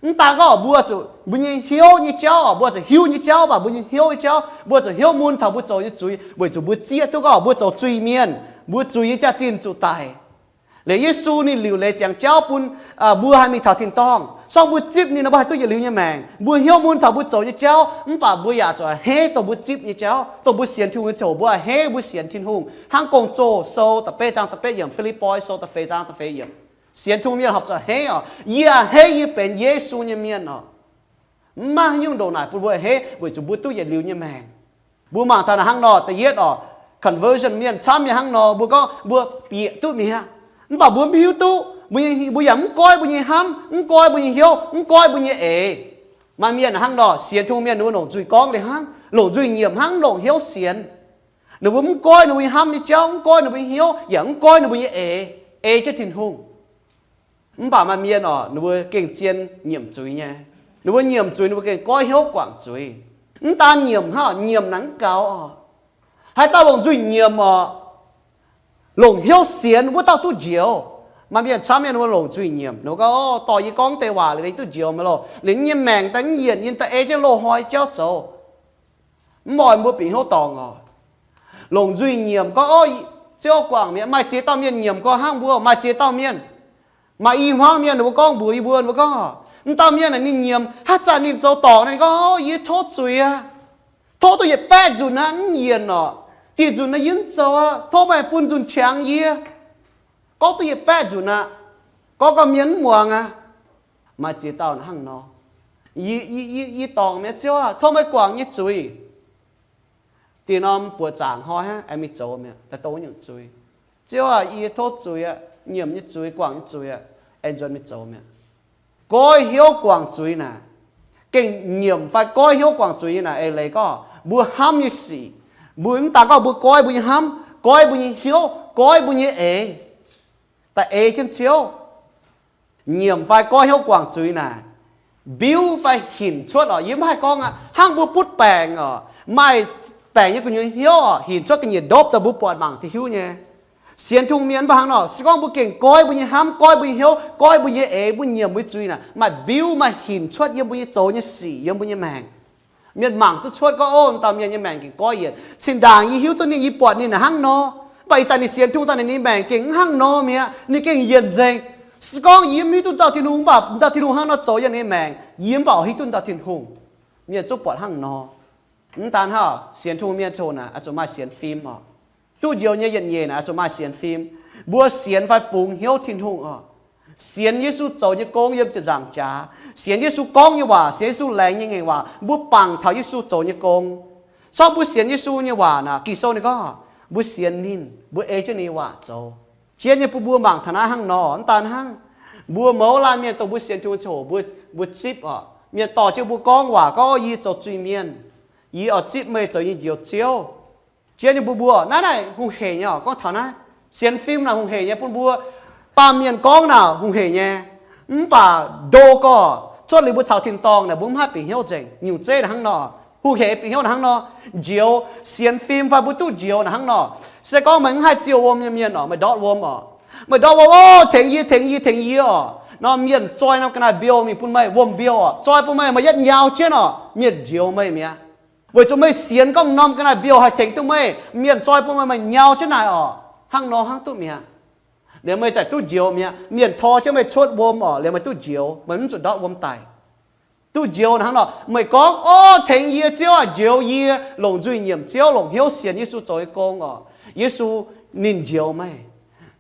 Mv daan gorngv mbuo zuqc mbuo nyei hnyouv nyei jauv, mbuo zuqc hiuv nyei jauv, mv baac mbuo nyei hnyouv nyei jauv, mbuo zuqc hnyouv mun taux mbuo zoux nyei zuiz, weic zuqc mbuo zieqv duqv gorngv mbuo zoux zuiz mienh, mbuo zuiz nyei jaax-zinh zuqc daic. Liuz Yesu ninh liuc leiz ziangx jauv bun mbuo haih mingh taux tin-dorngh. Sorng mbuo zipv ninh nor mbuo haih duqv yietc liuz nyei maengc. Mbuo hnyouv mun taux mbuo zoux nyei jauv, mv baac mbuo yaac zuqc a'hneiv dongh mbuo zipv nyei jauv. Dongh mbuo sienx Tin-Hungh nyei ziangh hoc mbuo a'hneiv mbuo sienx Tin-Hungh. Hnangv Gong-Zoh Sou da'betv zaang da'betv yiemc, Fi^lipv^poi Sou da'feix zaang da'feix yiemc. Sienx Tin-Hungh mienh horpc zuqc a'hneiv oc. Yie a'hneiv yie benx Yesu nyei mienh oc. Mv maaih haaix nyungc ndongc naaic bun mbuo a'hneiv weic zuqc mbuo duqv yietc liuz nyei maengc. Mbuo mangc taux naaic hnangv nor, da'yietv oc, conversion mienh camv nyei hnangv nor, mbuo gorngv mbuo bieqc duqv mi'aqv. Mv baac mbuo mv hiuv duqv, mbuo yaac mv goiv mbuo nyei hnamv, mv goiv mbuo nyei hnyouv, mv goiv mbuo nyei eix. Maaih mienh hnangv nor, sienx Tin-Hungh mienh ninh mbuo longc nzuih gorngv liuz hnangv, longc nzuih nyiemc hnangv, longc hnyouv sienx. Ninh mbuo mv goiv ninh mbuo nyei hnamv nyei jauv, mv goiv ninh mbuo nyei hnyouv, yaac mv goiv ninh mbuo nyei eix, ei jienv Tin-Hungh. Mv baac maaih mienh oc, ninh mbuo gengh zien nyiemc zuiz nyei. Ninh mbuo nyiemc zuiz, ninh mbuo gengh goiv hnyouv guangc zuiz. Mv daan nyiemc hnangv, nyiemc naaic mv gaux oc. Haaix dauh longc nzuih nyiemc oc, longc hnyouv sienx, wuov dauh duqv njoux. Maaih mienh camv mienh ninh mbuo longc nzuih nyiemc, ninh mbuo gorngv, Dorh yie gorngv deix waac liuz, yie duqv njoux mi'aqv loh. Liuz nyei maengc daaih mv yienc, yie daaih ei jienv loz-hnoi jauv zoux. Mv oix mbuo bieqc hnyouv dorngc oc. Longc nzuih nyiemc gorngv, Ziouv guangc mi'aqv. Maaih ziex dauh mienh nyiemc gorngv hnangv mbuo, maaih ziex dauh mienh, maaih i hmuangv mienh ninh mbuo gorngv mbuox yie mbuo, ninh mbuo gorngv, M'dauh mienh naaic ninh nyiemc, haaix zanc ninh zoux dorngc, ninh gorngv, Yie tov zuiz aqv. Tov duqv yietc baeqv nzunc aqv, mv yienc oc. Dih nzunc naaiv yie mv zoux aqv. Tov meih bun nzunc qangx yie. Gorngv duqv yietc baeqv nzunc aqv. Gorngv gorngv mienh mv muangx aqv. Maaih ziex dauh hnangv nor. Yie, yie, yie dorngc mi'aqv Ziouv aah, tov meih guangc nyei zuiz. Dih norm buoqc zaangc hnoi hnangv, aengx mingh zoux mi'aqv, daaih dongh wuov nyungc zuiz. Ziouv aah, yie tov zuiz aqv, nyiemc nyei zuiz, guangc nyei zuiz aqv, aengx nzuonx mingh zoux mi'aqv. Goiv hnyouv guangc zuiz naaic, gengh nyiemc fai goiv hnyouv guangc zuiz nyei naaic, eix leiz gorngv mbuo hnamv nyei sic, mbuo mv daan gorngv mbuo goiv mbuo nyei hnamv, goiv mbuo nyei hnyouv, goiv mbuo nyei eix, daaih eix jienv Ziouv. Nyiemc fai goiv hnyouv guangc zuiz naaic, mbiuv fai hinc cuotv oc. Yie mv haih gorngv aqv, hnangv mbuo butv baengc oc, maaih baengc nyei gu'nyuoz hnyouv oc, hinc cuotv ga'nyiec ndopv daaih mbuo buatc mangc duqv hiuv nyei. Sienx Tin-Hungh mienh mv baac hnangv nor, se gorngv mbuo gengh goiv mbuo nyei hnamv, goiv mbuo nyei hnyouv, goiv mbuo nyei eix, mbuo nyiemc mbuo nyei zuiz naaic, maaih mbiuv maaih hinc cuotv yiem mbuo nyei zoux nyei sic, yiem mbuo nyei maengc. Mienh mangc duqv cuotv gorngv, Ov, dauh mienh nyei maengc gengh goiv yienc. Zinh ndaangc yie hiuv duqv ninh, yie buatc ninh hnangv nor, mv baac ih zanc ninh sienx Tin-Hungh daaih, ninh nyei maengc gengh mv hnangv nor mi'aqv. Ninh gengh yienc nzengc. Se gorngv yie mv hiuv duqv dauh Tin-Hungh, mv baac dauh Tin-Hungh hnangv nor zoux yiem ninh nyei maengc, yie mv baac hiuv duqv dauh Tin-Hungh. Mienh zungv buatc hnangv nor. Mv daan hnangv, sienx Tin-Hungh mienh coc naaic oix zuqc maaih sienx fim oc. Duqv njoux nyei yietc nyeic naaic oix zuqc maaih sienx fim. Mbuo sienx fai bungx hnyouv Tin-Hungh oc. Sienx Yesu zoux nyei gong yiem ziepc nzaangc jaax. Sienx Yesu gorngv nyei waac, sienx Yesu laengz nyei ngaengc waac. Mbuo bangc taux Yesu zoux nyei gong. Corc mbuo sienx Yesu nyei waac naaic, Ging-Sou ninh gorngv, mbuo sienx ninh, mbuo ei jienv ninh nyei waac zoux. Jien nyei bun mbuo mangc taux naaiv hnangv nor, mv daan hnangv. Mbuo mouz laanh mienh dongh mbuo sienx Tin-Hungh ziangh hoc, mbuo, mbuo zipv oc. Mienh dorh jienv mbuo gorngv waac, gorngv, Yie zoux zuiz-mienh. Yie oix zipv meih zoux yie nyei Njoux Ziouv. Jien nyei bun mbuo, naaiv naaic hungh heic nyei oc. Gorngv taux naaiv, sienx fim naaic hungh heic nyei bun mbuo. Baamh mienh gorngv naaic hungh heic nyei. Mv baac ndo gorx, cuotv liuz mbuo taux tin-dorngh naaic, mbuo mv haih bieqc hnyouv nzengc. Nyungc zeiv naaic hnangv nor, hungh heic bieqc hnyouv naaic hnangv nor. Njoux, sienx fim fai mbuo duqv njoux naaic hnangv nor. Se gorngv meih mv haih ziouh wuom nyei mienh oc, meih ndortv wuom oc, meih ndortv wuom, Ov, tengx yie, tengx yie, tengx yie oc. Norm mienh zoi norm ga'naaiv-mbiouh mingh bun meih, wuom-mbiouh oc, zoi bun meih, meih yietv nyaau jienv oc, mienh njoux meih mi'aqv. Weic zuqc meih sienx gorngv norm ga'naaiv-mbiouh haih tengx duqv meih, mienh zoi bun meih, meih nyaau jienv naaic oc. Hnangv nor hnangv duqv mi'aqv. Liuz meih za'gengh duqv njoux mi'aqv. Mienh tor jienv meih cuotv wuom oc, liuz meih duqv njoux, meih mv zuqc ndortv wuom daic. Duqv njoux hnangv nor, meih gorngv, Ov, tengx yie, Ziouv aah, njoux yie, longc nzuih nyiemc Ziouv, longc hnyouv sienx Yesu zoux nyei gong oc. Yesu ninh njoux meih.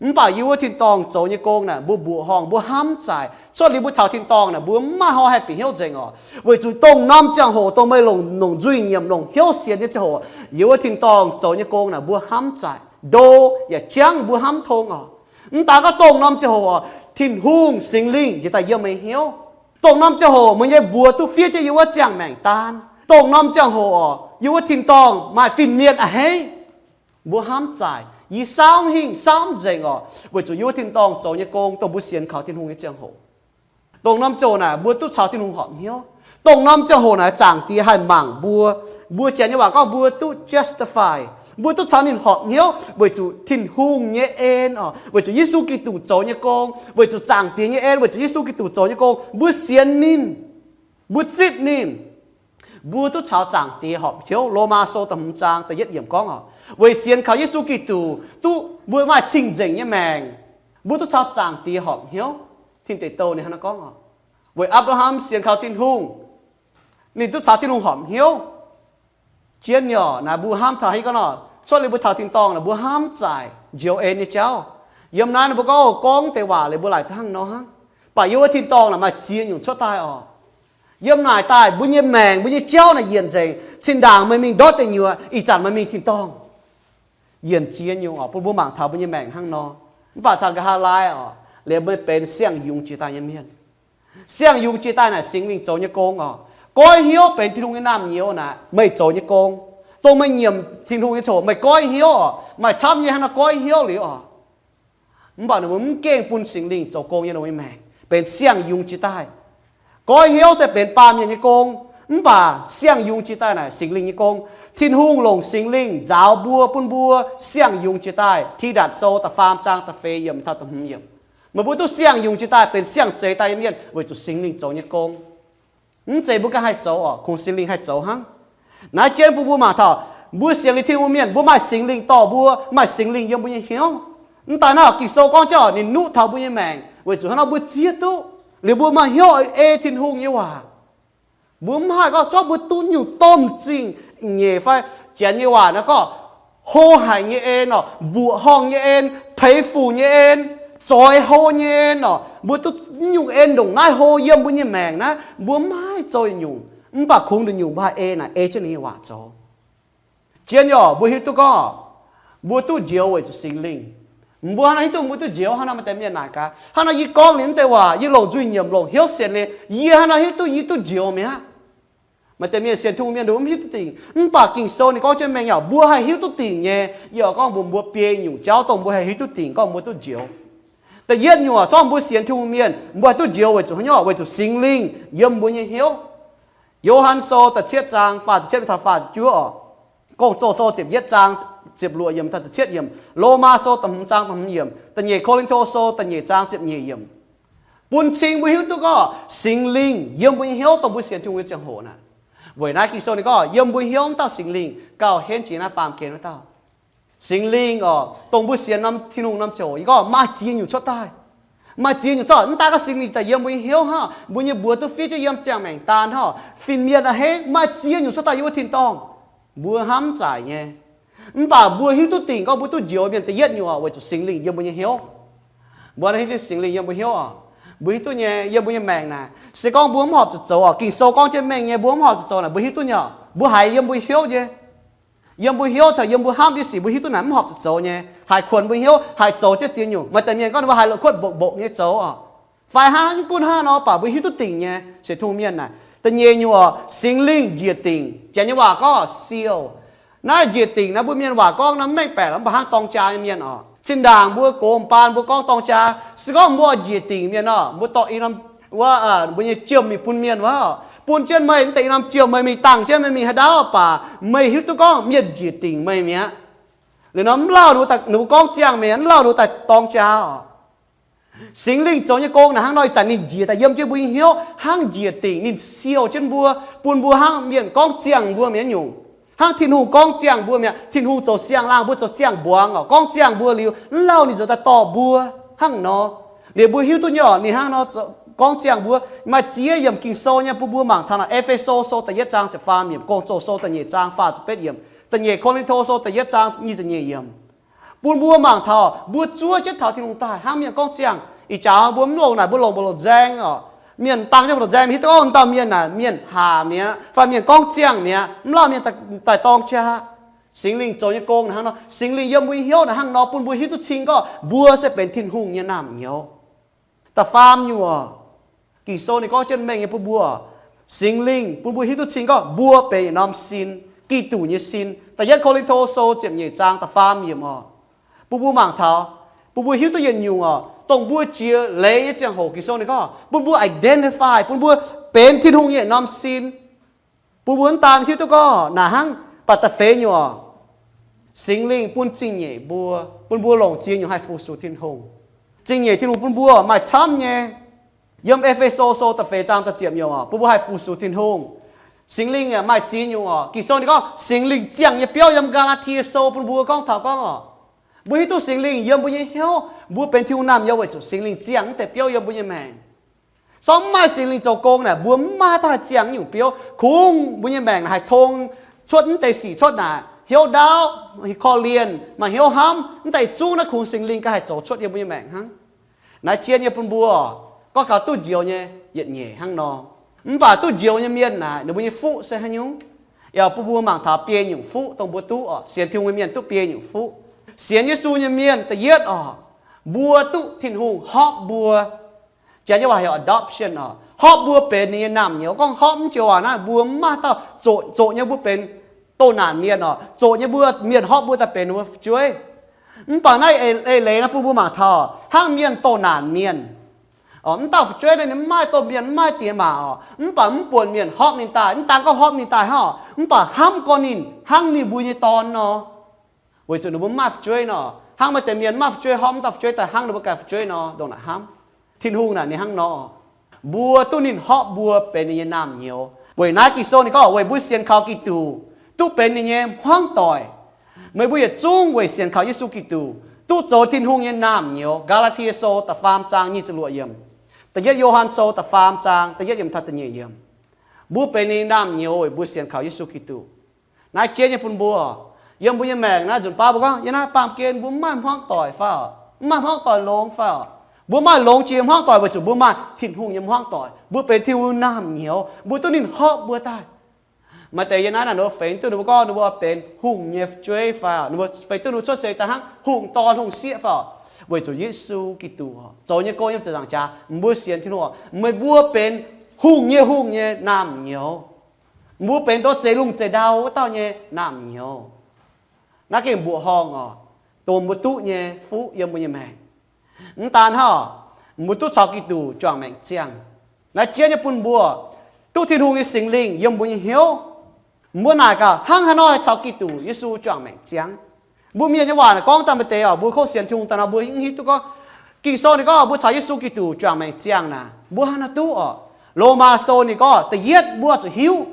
Mv baac yie wuov tin-dorngh zoux nyei gong naaic, mbuo mbuoqc horngh, mbuo hnamv zaaic. Cuotv liuz mbuo taux tin-dorngh naaic, mbuo mv maaih hoi haih bieqc hnyouv nzengc oc. Weic zuqc dongh norm ziangh hoc dongh meih longc, longc nzuih nyiemc, longc hnyouv sienx nyei ziangh hoc, yie wuov tin-dorngh zoux nyei gong naaic, mbuo hnamv zaaic. Ndo yaac jangv mbuo hnamv tong oc. Mv daaih gorngv dongh norm ziangh hoc oc, Tin-Hungh, Singx Lingh njiec daaih yiem meih hnyouv. Dongh norm ziangh hoc meih nyei mbuox duqv fiev jienv yie wuov ziangh maengc daan. Dongh norm ziangh hoc oc, yie wuov tin-dorngh maaih fin-mienh a'hneiv. Mbuo hnamv zaaic, yie saauv hingh saauv nzengc oc, weic zuqc yie wuov tin-dorngh zoux nyei gong dongh mbuo sienx kaux Tin-Hungh nyei ziangh hoc. Dongh norm ziangh hoc naaic mbuo duqv caux Tin-Hungh horpc hnyouv. Dongh norm ziangh hoc naaic Zaangc Diex haih mangc mbuo. Mbuo Janx nyei waac gorngv mbuo duqv justify. Mbuo duqv caux ninh horpc hnyouv weic zuqc Tin-Hungh nyei en oc, weic zuqc Yesu Giduc zoux nyei gong, weic zuqc Zaangc Diex nyei en, weic zuqc Yesu Giduc zoux nyei gong, mbuo sienx ninh, mbuo zipv ninh, mbuo duqv caux Zaangc Diex horpc hnyouv. Lomaa Sou da'hmz zaang da'yietv yiemc gorngv oc, weic sienx kaux Yesu Giduc duqv mbuo maaih cing-nzengc nyei maengc. Mbuo duqv caux Zaangc Diex horpc hnyouv. Tin Deic Douh ninh hnangv naaiv gorngv oc, weic Apc^laa^ham sienx kaux Tin-Hungh, ninh duqv caux Tin-Hungh horpc hnyouv. Jienv nyei oc, naaiv mbuo hnamv taux haaix gorngv nor, cuotv liuz mbuo taux tin-dorngh naaic, mbuo hnamv zaaic njoux en nyei jauv. Yiem naaiv ninh mbuo gorngv, gorngv deix waac liuz mbuo laaic hnangv nor hnangv. Mv baac yie wuov tin-dorngh naaic maaih ziex nyungc cuotv daaih oc. Yiem naaic daaih mbuo nyei maengc, mbuo nyei jauv naaic yienc nzengc. Zinh ndaangc meih mingh ndortv deic nyuoqc, ih zanc meih mingh tin-dorngh. Yienc ziex nyungc oc, bun mbuo mangc taux mbuo nyei maengc hnangv nor. Mv baac taux nqa'haav laai oc, liuz meih benx siang-yungz jiex daaih nyei mienh. Siang-yungz jiex daaih naaic Singx Lingh zoux nyei gong oc. Goiv hnyouv benx Tin-Hungh nyei naamh nyouz naaic meih zoux nyei gong. Dongh meih nyiemc Tin-Hungh nyei ziangh hoc meih goiv hnyouv oc. Maaih camv nyei hnangv nor goiv hnyouv liuz oc. Mv baac ninh mbuo mv gengh bun Singx Lingh zoux gong yiem ninh mbuo nyei maengc, benx siang-yungz jiex daaih. Goiv hnyouv se benx baamh mienh nyei gong, mv baac siang-yungz jiex daaih naaic Singx Lingh nyei gong. Tin-Hungh longc Singx Lingh nzaaux mbuo, bun mbuo siang-yungz jiex daaih. Tidatc Sou da'faam zaang da'feix yiemc taux da'hmz yiemc. Meih mbuo duqv siang-yungz jiex daaih benx siang-zeix daaih nyei mienh weic zuqc Singx Lingh zoux nyei gong. Mv zeiz mbuo ganh haih zoux oc, kungx Singx Lingh haih zoux hnangv. Naaiv jienv bun mbuo mangc taux, mbuo sienx liuz Tin-Hungh mienh, mbuo maaih Singx Lingh dorh mbuo, maaih Singx Lingh yiem mbuo nyei hnyouv. Mv daaih naaiv Ging-Sou gorngv jienv ninh nuqv taux mbuo nyei maengc weic zuqc hnangv nor mbuo zieqv duqv. Liuz mbuo maaih hnyouv ei Tin-Hungh nyei waac. Mbuo mv haih gorngv zorqv mbuo duqv nyungc domh zingh nyeic fai Janx nyei waac naaiv gorngv hlo haic nyei en oc, mbuoqc horngh nyei en, peix fuc nyei en, zoix hlo nyei en oc. Mbuo duqv nyungc en ndongc naaiv hlo yiem mbuo nyei maengc naaiv, mbuo mv haih zoux nyungc. Mv baac kungx nduqc nyungc mbuo haih ei naaic ei jienv ninh nyei waac zoux. Jienv nyei oc, mbuo hiuv duqv gorngv mbuo duqv njoux weic zuqc Singx Lingh. Mbuo hnangv nor hiuv duqv mbuo duqv njoux hnangv nor, maaih deix mienh naaic gaax, hnangv nor yie gorngv liuz mv deix waac, yie longc nzuih nyiemc, longc hnyouv sienx liuz, yie hnangv nor hiuv duqv yie duqv njoux mi'aqv. Maaih deix mienh sienx Tin-Hungh mienh nduqc mv hiuv duqv dingc. Mv baac Ging-Sou ninh gorngv jienv mengh yaac mbuo haih hiuv duqv dingc nyei. Yie oix gorngv mbuox mbuo biei nyungc jauv dongh mbuo haih hiuv duqv dingc gorngv mbuo duqv njoux. Da'yietv nyungc, zorqv mbuo sienx Tin-Hungh mienh mbuo haih duqv njoux weic zuqc haaix nyungc? Weic zuqc Singx Lingh yiem mbuo nyei hnyouv. Yo^han Sou da'cietv zaang faah ziepc cietv mingh taux faah ziepc juov oc. Gong-Zoh Sou ziepc yietv zaang ziepc luoqc yiemc taux ziepc cietv yiemc. Lomaa Sou da'hmz zaang da'hmz yiemc. Da'nyeic Ko^lin^to Sou da'nyeic zaang ziepc nyeic yiemc. Bun cing mbuo hiuv duqv gorngv Singx Lingh yiem mbuo nyei hnyouv dongh mbuo sienx Tin-Hungh nyei ziangh hoc naaic. Weic naaiv Ging-Sou ninh gorngv yiem mbuo hnyouv wuov dauh Singx Lingh gauh henv jiex naaiv baamh gen wuov dauh. Singx Lingh oc, dongh mbuo sienx norm Tin-Hungh norm ziangh hoc, yie gorngv maaih ziex nyungc cuotv daaih. Maaih ziex nyungc cuotv, mv daaih gorngv Singx Lingh daaih yiem mbuo nyei hnyouv hnangv, mbuo nyei mbuox duqv fiev jienv yiem ziangh maengc daan hnangv, fin-mienh a'hneiv, maaih ziex nyungc cuotv daaih yiem wuov tin-dorngh. Mbuo hnamv zaaic nyei. Mv baac mbuo hiuv duqv dingc gorngv mbuo duqv njoux mienh da'yietv nyungc oc, weic zuqc Singx Lingh yiem mbuo nyei hnyouv. Mbuo hiuv duqv Singx Lingh yiem mbuo hnyouv oc. Mbuo hiuv duqv nyei, yiem mbuo nyei maengc naaic. Se gorngv mbuo mv horpc zuqc zoux oc, Ging-Sou gorngv jienv mengh nyei, mbuo mv horpc zuqc zoux naaic, mbuo hiuv duqv nyei oc. Mbuo haiz yiem mbuo hnyouv nyei. Yiem mbuo hnyouv caux yiem mbuo hnamv nyei sic mbuo hiuv duqv naaic mv horpc zuqc zoux nyei, haih kuonx mbuo hnyouv, haih zoux jienv ziex nyungc. Maaih deix mienh gorngv ninh mbuo haiz la'kuotv mbopv-mbopv nyei zoux oc. Fai hnangv mv gunv hnangv nor, mv baac mbuo hiuv duqv dingc nyei, sienx Tin-Hungh mienh naaic. Da'nyeic nyungc oc, Singx Lingh njiec dingc. Janx nyei waac gorngv seal. Naaiv njiec dingc naaiv mbuo mienh waac gorngv naaiv mv mengh baeqc lorqc, mv baac hnangv dorng jaa nyei mienh oc. Zinh ndaangc mbuo gox m'baan mbuo gorngv dorng jaa, se gorngv mbuo njiec dingc mienh nor, mbuo dorh i norm wuov, mbuo nyei jiem mingh bun mienh wuov, bun jienv meih mv deix i norm jiem, meih mingh dangh jienv meih mingh haaix ndau baac meih hiuv duqv gorngv mienh njiec dingc meih mi'aqv. Liuz nor mv lauh ninh mbuo gorngv ziangh meih, mv lauh ninh mbuo daaih dorng jaa oc. Singx Lingh zoux nyei gong naaic hnangv nor, ih zanc ninh njiec daaih yiem jienv mbuo nyei hnyouv hnangv njiec dingc, ninh siou jienv mbuo, bun mbuo hnangv mienh gorngv ziangh mbuo mi'aqv nyungc. Hnangv Tin-Hungh gorngv ziangh mbuo mi'aqv. Tin-Hungh zoux siang-laangh, mbuo zoux siang-mbuangz oc. Gorngv ziangh mbuo liuz, mv lauh ninh zoux daaih dorh mbuo hnangv nor. Liuz mbuo hiuv duqv nyei oc, ninh hnangv nor gorngv ziangh mbuo. Maaih ziex yiemc Ging-Sou nyei bun mbuo mangc taux naaic. E^fe^so Sou da'yietv zaang ziepc faam yiemc, Gong-Zoh Sou da'nyeic zaang faah ziepc betv yiemc, da'nyeic Ko^lin^to Sou da'yietv zaang nyic ziepc nyeic yiemc. Bun mbuo mangc taux mbuo zuov jienv taux Tin-Hungh daaih hnangv mienh gorngv ziangh. Ih jaax mbuo mv longc naaic, mbuo longc mbu'ndongx nzaeng oc. Mienh dang jienv mbu'ndongx nzaeng, mv hiuv duqv gorngv dauh mienh naaic mienh haac mi'aqv fai mienh gorngv ziangh mi'aqv, mv lauh mienh daaih dorng qaqv. Singx Lingh zoux nyei gong naaic hnangv nor. Singx Lingh yiem mbuo nyei hnyouv naaic hnangv nor, bun mbuo hiuv duqv cing gorngv mbuo se benx Tin-Hungh nyei naamh nyouz. Da'faam nyungc oc, Ging-Sou ninh gorngv jienv mengh nyei bun mbuo, Singx Lingh bun mbuo hiuv duqv cing gorngv mbuo benx yietc norm sin, Giduc nyei sin. Da'yietv Ko^lin^to Sou ziepc nyeic zaang da'faam yiemc oc, bun mbuo mangc taux, bun mbuo hiuv duqv yietc nyungc oc, dongh mbuo jiex leiz nyei ziangh hoc Ging-Sou ninh gorngv bun mbuo identify, bun mbuo benx Tin-Hungh nyei yietc norm sin. Bun mbuo mv daan hiuv duqv gorngv naaic hnangv, mv baac da'feix nyungc oc, Singx Lingh bun zingh nyeic mbuo, bun mbuo longc ziex nyungc haih fu-sux Tin-Hungh. Zingh nyeic Tin-Hungh bun mbuo maaih camv nyei. Yiem E^fe^so Sou da'feix zaang da'ziepc nyungc oc, bun mbuo haih fu-sux Tin-Hungh. Singx Lingh maaih ziex nyungc oc. Ging-Sou ninh gorngv Singx Lingh ziangh nyei biauv yiem Gaa^laa^tie Sou bun mbuo gorngv taux gorngv oc, mbuo hiuv duqv Singx Lingh yiem mbuo nyei hnyouv, mbuo benx Tin-Hungh naamh nyouz weic zuqc Singx Lingh ziangh mv deix biauv yiem mbuo nyei maengc. Se gorngv mv maaih Singx Lingh zoux gong naaic, mbuo mv maaih haaix dauh haih ziangh nyungc biauv. Kungx mbuo nyei maengc naaic haih tong cuotv mv deix sic cuotv naaic, hnyouv ndaauv, korv-lienh, maaih hnyouv hnamv, mv deix zungv naaiv kungx Singx Lingh ganh haih zoux cuotv yiem mbuo nyei maengc hnangv. Naaiv jien nyei bun mbuo, gorngv gaux duqv njoux nyei yietc nyeic hnangv nor. Mv baac duqv njoux nyei mienh naaic, ninh mbuo nyei fuqv se haaix nyungc? Yaac bun mbuo mangc taux biei nyungc fuqv dongh mbuo duqv oc. Sienx Tin-Hungh nyei mienh duqv biei nyungc fuqv. Sienx Yesu nyei mienh da'yietv oc, mbuo duqv Tin-Hungh horpv mbuo. Janx nyei waac heuc adoption oc, horpv mbuo benx ninh nyei naamh nyouz. Gorngv horpv mv joux waac naaiv, mbuo mv maaih dauh zoqc, zoqc nyei mbuo benx doh naanc mienh oc, zoqc nyei mbuo, mienh horpv mbuo daaih benx ninh mbuo fu'jueiv. Mv baac naaiv eix leiz naaiv bun mbuo mangc taux hnangv mienh doh naanc mienh oc, mv dauh fu'jueiv naaiv ninh mv maaih domh mienh, mv maaih diex maac oc, mv baac mv buonc mienh horpv ninh daaih, mv daan gorngv horpv ninh daaih hnangv, mv baac hnamv gorn ninh hnangv ninh mbuo nyei dorn nor. Weic zuqc ninh mbuo mv maaih fu'jueiv nor, hnangv maaih deix mienh mv maaih fu'jueiv horpv mv dauh fu'jueiv daaih hnangv ninh mbuo ganh fu'jueiv nor, ndongc naaic hnamv. Tin-Hungh naaic ninh hnangv nor, mbuo duqv ninh horpv mbuo benx ninh nyei naamh nyouz. Weic naaiv Ging-Sou ninh gorngv, weic mbuo sienx kaux Giduc, duqv benx ninh nyei hmuangv doic. Meih mbuo yietc zungv weic sienx kaux Yesu Giduc duqv zoux Tin-Hungh nyei naamh nyouz. Gaa^laa^tie Sou da'faam zaang nyic ziepc luoqc yiemc, da'yietv Yo^han Sou da'faam zaang da'yietv yiemc taux da'nyeic yiemc. Mbuo benx ninh naamh nyouz weic mbuo sienx kaux Yesu Giduc. Naaiv jien nyei bun mbuo, yiem mbuo nyei maengc naaiv nzunc baav mbuo gorngv, yiem naaiv baamh gen mbuo mv maaih hmuangv doic fai oc? Mv maaih hmuangv doic longx fai oc? Mbuo maaih longx jiex hmuangv doic weic zuqc mbuo maaih Tin-Hungh nyei hmuangv doic. Mbuo benx Tin-Hungh naamh nyouz, mbuo duqv ninh horpv mbuo daaih. Maaih deix yiem naaiv naaic ninh mbuo feix duqv ninh mbuo gorngv ninh mbuo benx hungh nyei fu'jueiv fai oc? Ninh mbuo feix duqv ninh mbuo cuotv seix daaih hnangv hungh dorn hungh sieqv fai oc? Weic zuqc Yesu Giduc zoux nyei gong yiem ziepc nzaangc jaax, mbuo sienx Tin-Hungh oc, meih mbuo benx hungh nyei hungh nyei naamh nyouz. Mbuo benx dongh zeix lungh zeix ndau wuov dauh nyei naamh nyouz. Naaiv gengh mbuoqc horngh oc, dongh mbuo duqv nyei fuqv yiem mbuo nyei maengc. Mv daan hnangv, mbuo duqv caux Giduc juangc maengc ziangh. Naaiv jien nyei bun mbuo duqv Tin-Hungh nyei Singx Lingh yiem mbuo nyei hnyouv. Mbuo naaic gaax, hnangv haaix nor haih caux Giduc Yesu juangc maengc ziangh? Mbuo mienh nyei waac naaic gorngv daaih maaih deix oc, mbuo kov sienx Tin-Hungh daaih nor mbuo mv hiuv duqv gorngv Ging-Sou ninh gorngv mbuo caux Yesu Giduc juangc maengc ziangh naaic, mbuo haaix nor duqv oc? Lomaa Sou ninh gorngv da'yietv mbuo zuqc hiuv,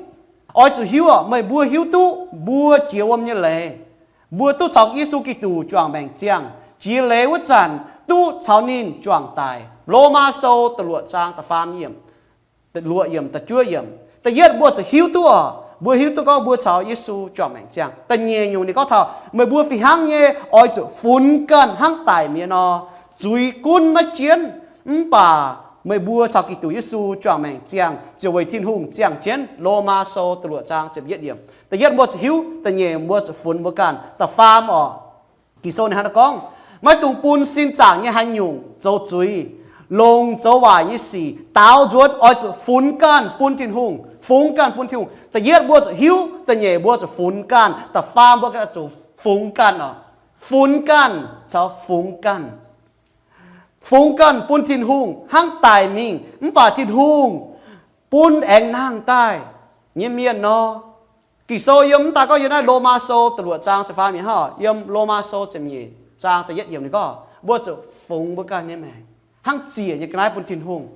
oix zuqc hiuv oc, meih mbuo hiuv duqv mbuo jiex wuom nyei leiz, mbuo duqv caux Yesu Giduc juangc maengc ziangh. Jiex leiz wuov zanc duqv caux ninh juangc daic. Lomaa Sou da'luoqc zaang da'faam yiemc, luoqc yiemc, da'juov yiemc. Da'yietv mbuo zuqc hiuv duqv oc, mbuo hiuv duqv gorngv mbuo caux Yesu juangc maengc ziangh. Da'nyeic nyungc ninh gorngv taux meih mbuo fih hnangv nyei oix zuqc funx ganh hnangv daic mi'aqv nor. Zuiz gunv maiv jienv, mv baac meih mbuo caux Giduc Yesu juangc maengc ziangh ziouc weic Tin-Hungh ziangh jienv. Lomaa Sou da'luoqc zaang ziepc yietv yiemc. Da'yietv mbuo zuqc hiuv, da'nyeic mbuo zuqc funx mbuo ganh. Da'faam oc, Ging-Sou ninh hnangv naaiv gorngv, maiv dungx bun sin zaangc nyei haaix nyungc zoux zuiz, longc zoux waaic nyei sic daaux nzuonx, oix zuqc funx ganh bun Tin-Hungh, fungx ganh bun Tin-Hungh. Da'yietv mbuo zuqc hiuv, da'nyeic mbuo zuqc funx ganh, da'faam mbuo zuqc fungx ganh oc. Funx ganh caux fungx ganh. Fungx ganh bun Tin-Hungh hnangv daic mingh mv baac Tin-Hungh bun aengx nangh daaih nyei mienh nor. Ging-Sou yiem mv daaih gorngv yiem naaiv Lomaa Sou da'luoqc zaang ziepc faam yiemc hnangv, yiem Lomaa Sou ziepc nyeic zaang da'yietv yiemc ninh gorngv mbuo zuqc fungx mbuo ganh nyei maengc hnangv ziec nyei ga'naaiv bun Tin-Hungh.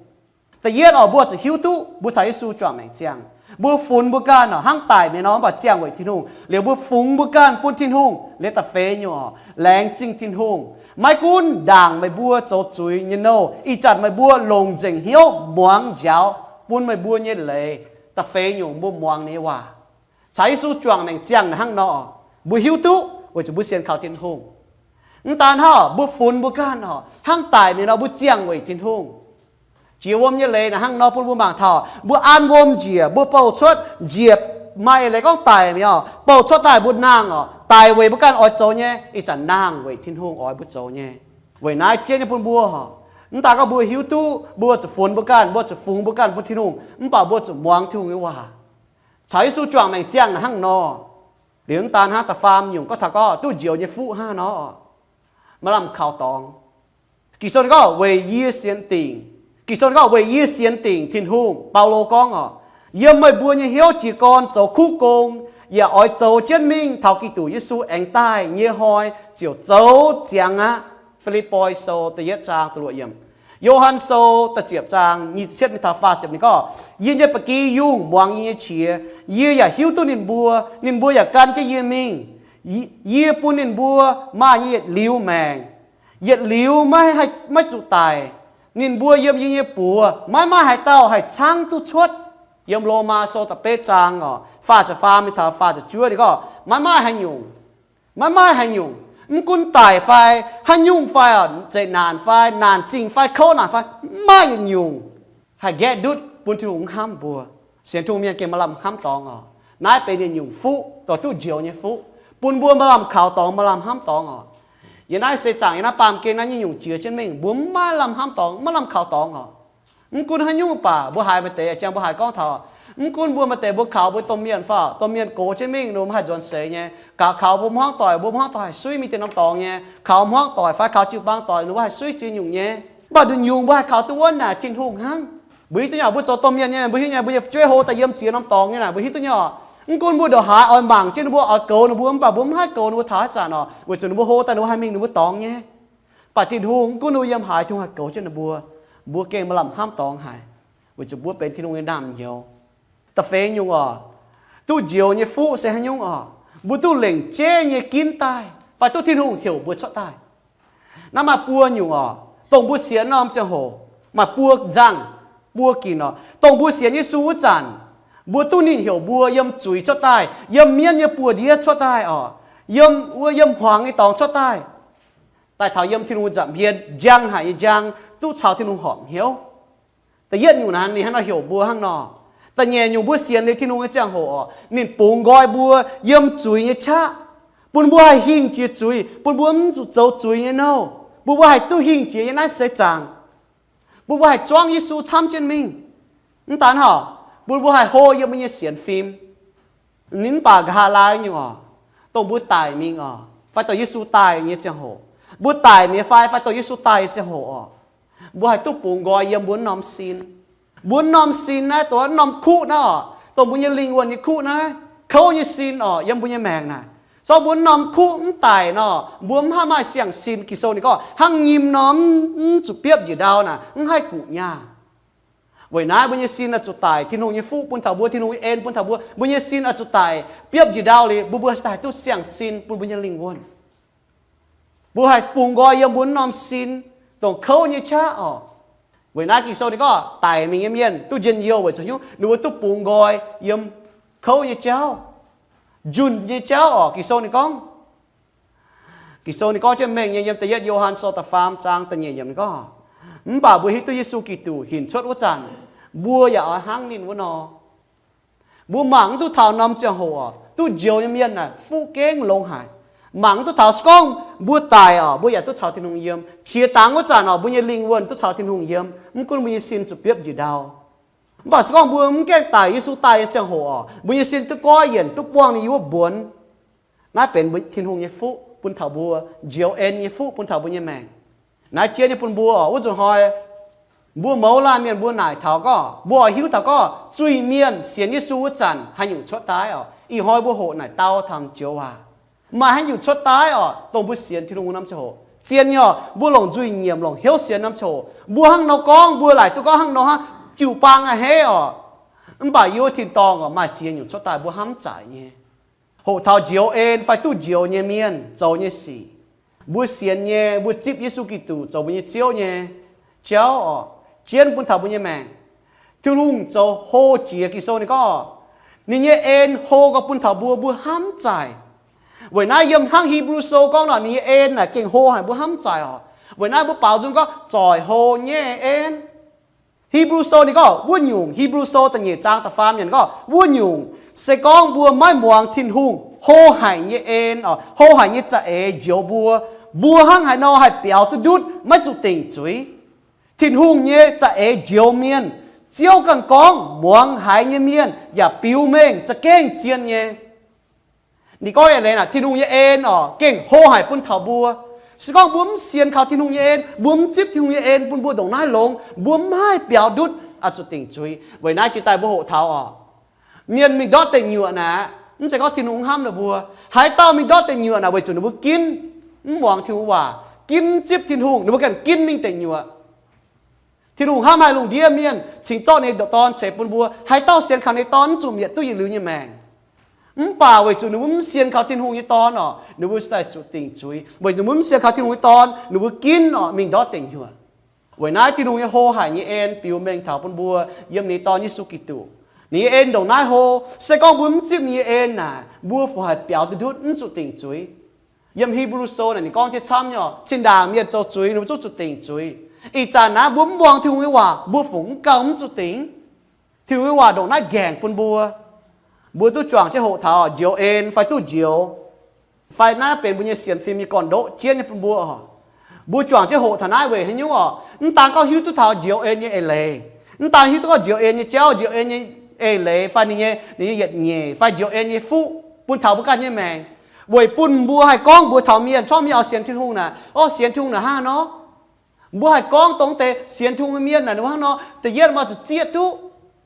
Da'yietv oc, mbuo zuqc hiuv duqv mbuo caux Yesu juangc maengc ziangh. Mbuo funx mbuo ganh oc, hnangv daic mi'aqv nor, mv baac ziangh weic Tin-Hungh. Liuz mbuo fungx mbuo ganh bun Tin-Hungh. Liuz da'feix nyungc oc, laengz zingh Tin-Hungh. Maiv gunv ndaangc meih mbuo zoux zuiz nyei nouh, ih zanc meih mbuo longc nzengc hnyouv muangx njaaux bun meih mbuo nyei leiz. Da'feix nyungc mbuo muangx ninh nyei waac, caux Yesu juangc maengc ziangh naaiv hnangv nor. Mbuo hiuv duqv weic zuqc mbuo sienx kaux Tin-Hungh. Mv daan hnangv, mbuo funx mbuo ganh oc, hnangv daic mingh nor mbuo ziangh weic Tin-Hungh. Jiex wuom nyei leiz naaic hnangv nor bun mbuo mangc taux mbuo an wuom njiec, mbuo bouh cuotv njiec maaih leiz gorngv daic mingh oc, bouh cuotv daaih mbuo nangh oc, daic weic mbuo ganh oix zoux nyei, ih zanc nangh weic Tin-Hungh oix mbuo zoux nyei. Weic naaiv jienv nyei bun mbuo oc, mv daan gorngv mbuo hiuv duqv mbuo zuqc funx mbuo ganh, mbuo zuqc fungx mbuo ganh bun Tin-Hungh, mv baac mbuo zuqc muangx Tin-Hungh nyei waac. Caux Yesu juangc maengc ziangh naaic hnangv nor. Liuz mv daan hnangv da'faam nyungc gorngv taux gorngv duqv njoux nyei fuqv hnangv nor. Maaih lamh kaux dorngx. Ging-Sou ninh gorngv weic yie sienx dingc, Ging-Sou ninh gorngv weic yie sienx dingc Tin-Hungh. Baulo gorngv oc, yiem meih mbuo nyei hnyouv jiez gorn zoux kuv gong, yaac oix zoux jienv mingh taux Giduc Yesu aengx daaih nyei hnoi ziouc zoux ziangx aqv. Fi^lipv^poi Sou da'yietv zaang da'luoqc yiemc, Yo^han Sou da'ziepc zaang nyic ziepc cietv mingh taux faah ziepc ninh gorngv, yie nyei ba'gi yungh muangx yie nyei qiex, yie yaac hiuv duqv ninh mbuo, ninh mbuo yaac gan jienv yie mingh. Yie bun ninh mbuo maaih nyei yietc liuz maengc, yietc liuz maiv, maiv zuqc daic. Ninh mbuo yiem yie nyei buoz maiv maaih haaix dauh haih caangv duqv cuotv. Yiem Lomaa Sou da'betv zaang oc, faah ziepc faam mingh taux faah ziepc juov ninh gorngv, maiv maaih haaix nyungc, maiv maaih haaix nyungc, mv gunv daic fai haaix nyungc fai oc, zeqc naanc fai naanc zingh fai kouv naanc fai, maiv maaih yietc nyungc haih nqaeqv ndutv bun Tin-Hungh mv hnamv mbuo. Sienx Tin-Hungh mienh gengh maaih lamh hnamv dorngx oc. Naaiv benx yietc nyungc fuqv, dorh duqv njoux nyei fuqv, bun mbuo maaih lamh kaux dorngx, maaih lamh hnamv dorngx oc. Yiem naaiv seix zaangc, yiem naaiv baamh gen naaiv nyei nyungc jiex jienv mingh, mbuo mv maaih lamh hnamv dorngx, maiv lamh kaux dorngx oc. Mv gunv haaix nyungc baac mbuo haiz maaih deix, jang mbuo haiz gorngv taux, mv gunv mbuo maaih deix mbuo kaux mbuo domh mienh fai domh mienh gox jienv mingh, ninh mbuo haih nzuonx seix nyei. Kaux, kaux mbuo hmuangv doic, mbuo hmuangv doic haih suiv mingh deix norm dorngx nyei. Kaux hmuangv doic fai kaux jiu-baang doic, ninh mbuo haih suiv ziex nyungc nyei. Mv baac nduqc nyungc mbuo haih kaux duqv wuov naaic Tin-Hungh hnangv. Mbuo hiuv duqv nyei, mbuo zoux domh mienh nyei, mbuo hiuv nyei, mbuo nyei fu'jueiv hlo daaih yiem ziex norm dorngx nyei naaic, mbuo hiuv duqv nyei. Mv gunv mbuo ndongc haaix oix mangc jienv ninh mbuo, oix goux ninh mbuo, mv baac mbuo mv haih goux ninh mbuo taux haaix zanc oc, weic zuqc ninh mbuo hlo daaih ninh mbuo haih mingh ninh mbuo dorngx nyei. Mv baac Tin-Hungh, mv gunv ninh mbuo yiem haaix, Tin-Hungh haih goux jienv ninh mbuo. Mbuo gengh maaih lamh hnamv dorngx haic, weic zuqc mbuo benx Tin-Hungh nyei naamh nyouz. Da'feix nyungc oc, duqv njoux nyei fuqv se haaix nyungc oc? Mbuo duqv lengc jeiv nyei ginv daaih fai duqv Tin-Hungh heuc mbuo cuotv daaih. Naaiv maaih buo nyungc oc, dongh mbuo sienx norm ziangh hoc maaih buo nzangh, buo ginc oc. Dongh mbuo sienx Yesu wuov zanc, mbuo duqv ninh heuc mbuo yiem zuiz cuotv daaih, yiem mienv nyei buoz-ndiev cuotv daaih oc, yiem wuov yiem hmuangx nyei dorngx cuotv daaih, daaih taux yiem Tin-Hungh nza'hmien njang haic nyei njang, duqv caux Tin-Hungh horpc hnyouv. Da'yietv nyungc naaic ninh hnangv nor heuc mbuo hnangv nor. Da'nyeic nyungc mbuo sienx liuz Tin-Hungh nyei ziangh hoc oc, ninh bungx nqoi mbuo yiem zuiz nyei qaqv, bun mbuo haih hingh jiex zuiz, bun mbuo mv zuqc zoux zuiz nyei nouh, bun mbuo haih duqv hingh jiex yiem naaiv seix zaangc, bun mbuo haih zuangv Yesu camv jienv mingh. Mv daan hnangv, bun mbuo haih hlo yiem mbuo nyei sienx fim. Ninh mv baac nqa'haav laai nyungc oc, dongh mbuo daic mingh oc, fai dongh Yesu daaih nyei ziangh hoc, mbuo daic mingh fai, fai dongh Yesu daaih nyei ziangh hoc oc, mbuo haih duqv bungx nqoi yiem mbuo wuov norm sin. Mbuo wuov norm sin naaiv, dongh wuov norm kuqv naaiv oc, dongh mbuo nyei lingh wuonh nyei kuqv naaiv, kouv nyei sin oc, yiem mbuo nyei maengc naaic. Zorqv mbuo wuov norm kuqv mv daic nor, mbuo mv haih maaih siang-sin. Ging-Sou ninh gorngv hnangv nyim nor, mv zuqc biopv njiec ndau naaic, mv haih guqc nyaah. Weic naaiv mbuo nyei sin oix zuqc daic. Tin-Hungh nyei fuqv bun taux mbuo, Tin-Hungh nyei en bun taux mbuo, mbuo nyei sin oix zuqc daic, biopv njiec ndau liuz, mbuo, mbuo haih duqv siang-sin bun mbuo nyei lingh wuonh. Mbuo haih bungx nqoi yiem mbuo wuov norm sin, dongh kouv nyei qaqv oc. Weic naaiv Ging-Sou ninh gorngv daic mingh nyei mienh duqv njien-youh weic zuqc hnyouv ninh mbuo duqv bungx nqoi yiem kouv nyei jauv, njunh nyei jauv oc. Ging-Sou ninh gorngv, Ging-Sou ninh gorngv jienv mengh nyei yiem da'yietv Yo^han Sou da'faam zaang da'nyeic yiemc ninh gorngv, mv baac mbuo hiuv duqv Yesu Giduc hinc cuotv wuov zanc, mbuo yaac oix hnangv ninh wuov nor. Mbuo mangc mv duqv taux norm ziangh hoc oc, duqv njoux nyei mienh naaic fuqv gengh longx haic. Mangc mv duqv taux, se gorngv mbuo daic oc, mbuo yaac duqv caux Tin-Hungh yiem. Qiex dangx wuov zanc oc, mbuo nyei lingh wuonh duqv caux Tin-Hungh yiem, mv gunv mbuo nyei sin zuqc biopv njiec ndau. Mv baac se gorngv mbuo mv gaengh daic, Yesu daaih nyei ziangh hoc oc, mbuo nyei sin duqv goiv yienc, duqv buangh ninh nyei wuov mbuonx. Naaiv benx Tin-Hungh nyei fuqv bun taux mbuo, njoux en nyei fuqv bun taux mbuo nyei maengc. Naaiv jienv nyei bun mbuo oc, wuov nzunc hnoi mbuo mouz laanh mienh mbuo naaic taux gorngv, mbuo oix hiuv taux gorngv zuiz-mienh sienx Yesu wuov zanc haaix nyungc cuotv daaih oc. Ih hnoi mbuo hoqc naaic dau taux joux waac, maaih haaix nyungc cuotv daaih oc, dongh mbuo sienx Tin-Hungh norm ziangh hoc. Zien nyei oc, mbuo longc nzuih nyiemc, longc hnyouv sienx norm ziangh hoc, mbuo hnangv nor gorngv, mbuo laaic duqv gorngv hnangv nor hnangv, jiu-baang a'hneiv oc. Mv baac yiem wuov tin-dorngh oc, maaih ziex nyungc cuotv daaih mbuo hnamv mv zaic nyei. Hoqc taux njoux en fai duqv njoux nyei mienh zoux nyei sic, mbuo sienx nyei, mbuo zipv Yesu Giduc zoux mbuo nyei Ziouv nyei jauv oc, jienv bun taux mbuo nyei maengc. Tin-Hungh zoux hlo jiex. Ging-Sou ninh gorngv, ninh nyei en hlo gau bun taux mbuo, mbuo hnamv mv zaic. Weic naaiv yiem hnangv Hipv^lu Sou gorngv nor, ninh nyei en naaic gengh hlo haic mbuo hnamv zaaic oc. Weic naaiv mbuo baaux nzung gorngv zoih hlo nyei en. Hipv^lu Sou ninh gorngv wuov nyungc, Hipv^lu Sou da'nyeic zaang da'faam yiemc gorngv wuov nyungc, se gorngv mbuo maiv muangx Tin-Hungh hlo haic nyei en oc, hlo haic nyei za'eix njoux mbuo, mbuo hnangv haaix nor haih biaux duqv ndutv maiv zuqc dingc zuiz. Tin-Hungh nyei za'eix njoux mienh, Ziouv ganh gorngv muangx haiz nyei mienh yaac biux mengh za'gengh zien nyei. Ninh gorngv eix leiz naaic, Tin-Hungh nyei en oc gengh hlo haic bun taux mbuo. Se gorngv mbuo mv sienx kaux Tin-Hungh nyei en, mbuo mv zipv Tin-Hungh nyei en bun mbuo ndongc naaiv longx, mbuo mv haih biaux ndutv oix zuqc dingc zuiz. Weic naaiv jiex daaih mbuo hoqc taux oc, mienh mingh ndortv deic nyuoqc naaic, mv zeiz gorngv Tin-Hungh mv hnamv ninh mbuo. Haaix dauh mingh ndortv deic nyuoqc naaic weic zuqc ninh mbuo ginv mv muangx Tin-Hungh waac, ginv mv zipv Tin-Hungh, ninh mbuo ganh ginv mingh deic nyuoqc. Tin-Hungh hnamv haic lungh ndiev mienh, cingx zorqv ninh nyei Dorn ceix bun mbuo. Haaix dauh sienx kaux ninh nyei Dorn mv zuqc mietc duqv yietc liuz nyei maengc. Mv baac weic zuqc ninh mbuo mv sienx kaux Tin-Hungh nyei Dorn oc, ninh mbuo se daaih zuqc dingc zuiz. Weic zuqc ninh mbuo mv sienx kaux Tin-Hungh nyei Dorn, ninh mbuo ginv oc mingh ndortv deic nyuoqc. Weic naaiv Tin-Hungh nyei hlo haic nyei en biux mengh taux bun mbuo yiem ninh nyei Dorn Yesu Giduc. Ninh nyei en ndongc naaiv hlo, se gorngv mbuo mv zipv ninh nyei en naaic, mbuo fungc haih biaux duqv ndutv mv zuqc dingc zuiz. Yiem Hipv^lu Sou naaic ninh gorngv jienv camv nyei oc, zinh ndaangc mienh zoux zuiz ninh mbuo zungv zuqc dingc zuiz. Ih zanc naaiv mbuo mv muangx Tin-Hungh nyei waac, mbuo fungc mv gauh mv zuqc dingc. Tin-Hungh nyei waac ndongc naaiv nqaengc bun mbuo. Mbuo duqv juangc jienv hoqc taux njoux en fai duqv njoux, fai naaiv benx mbuo nyei sienx fim nyei gorn-ndoqv jienv nyei bun mbuo oc. Mbuo juangc jienv hoqc taux naaiv weic haaix nyungc oc? Mv daan gorngv hiuv duqv taux njoux en nyei eix leiz, mv daan hiuv duqv gorngv njoux en nyei jauv, njoux en nyei eix leiz fai ninh nyei, ninh nyei yietc nyeic fai njoux en nyei fuqv bun taux mbuo ganh nyei maengc, weic bun mbuo haih gorngv mbuox taux mienh, corc mienh oix sienx Tin-Hungh naaic, orv, sienx Tin-Hungh naaic hnangv nor. Mbuo haih gorngv dongh deix sienx Tin-Hungh nyei mienh naaic, ninh mbuo hnangv nor, da'yietv maaih zuqc zieqv duqv,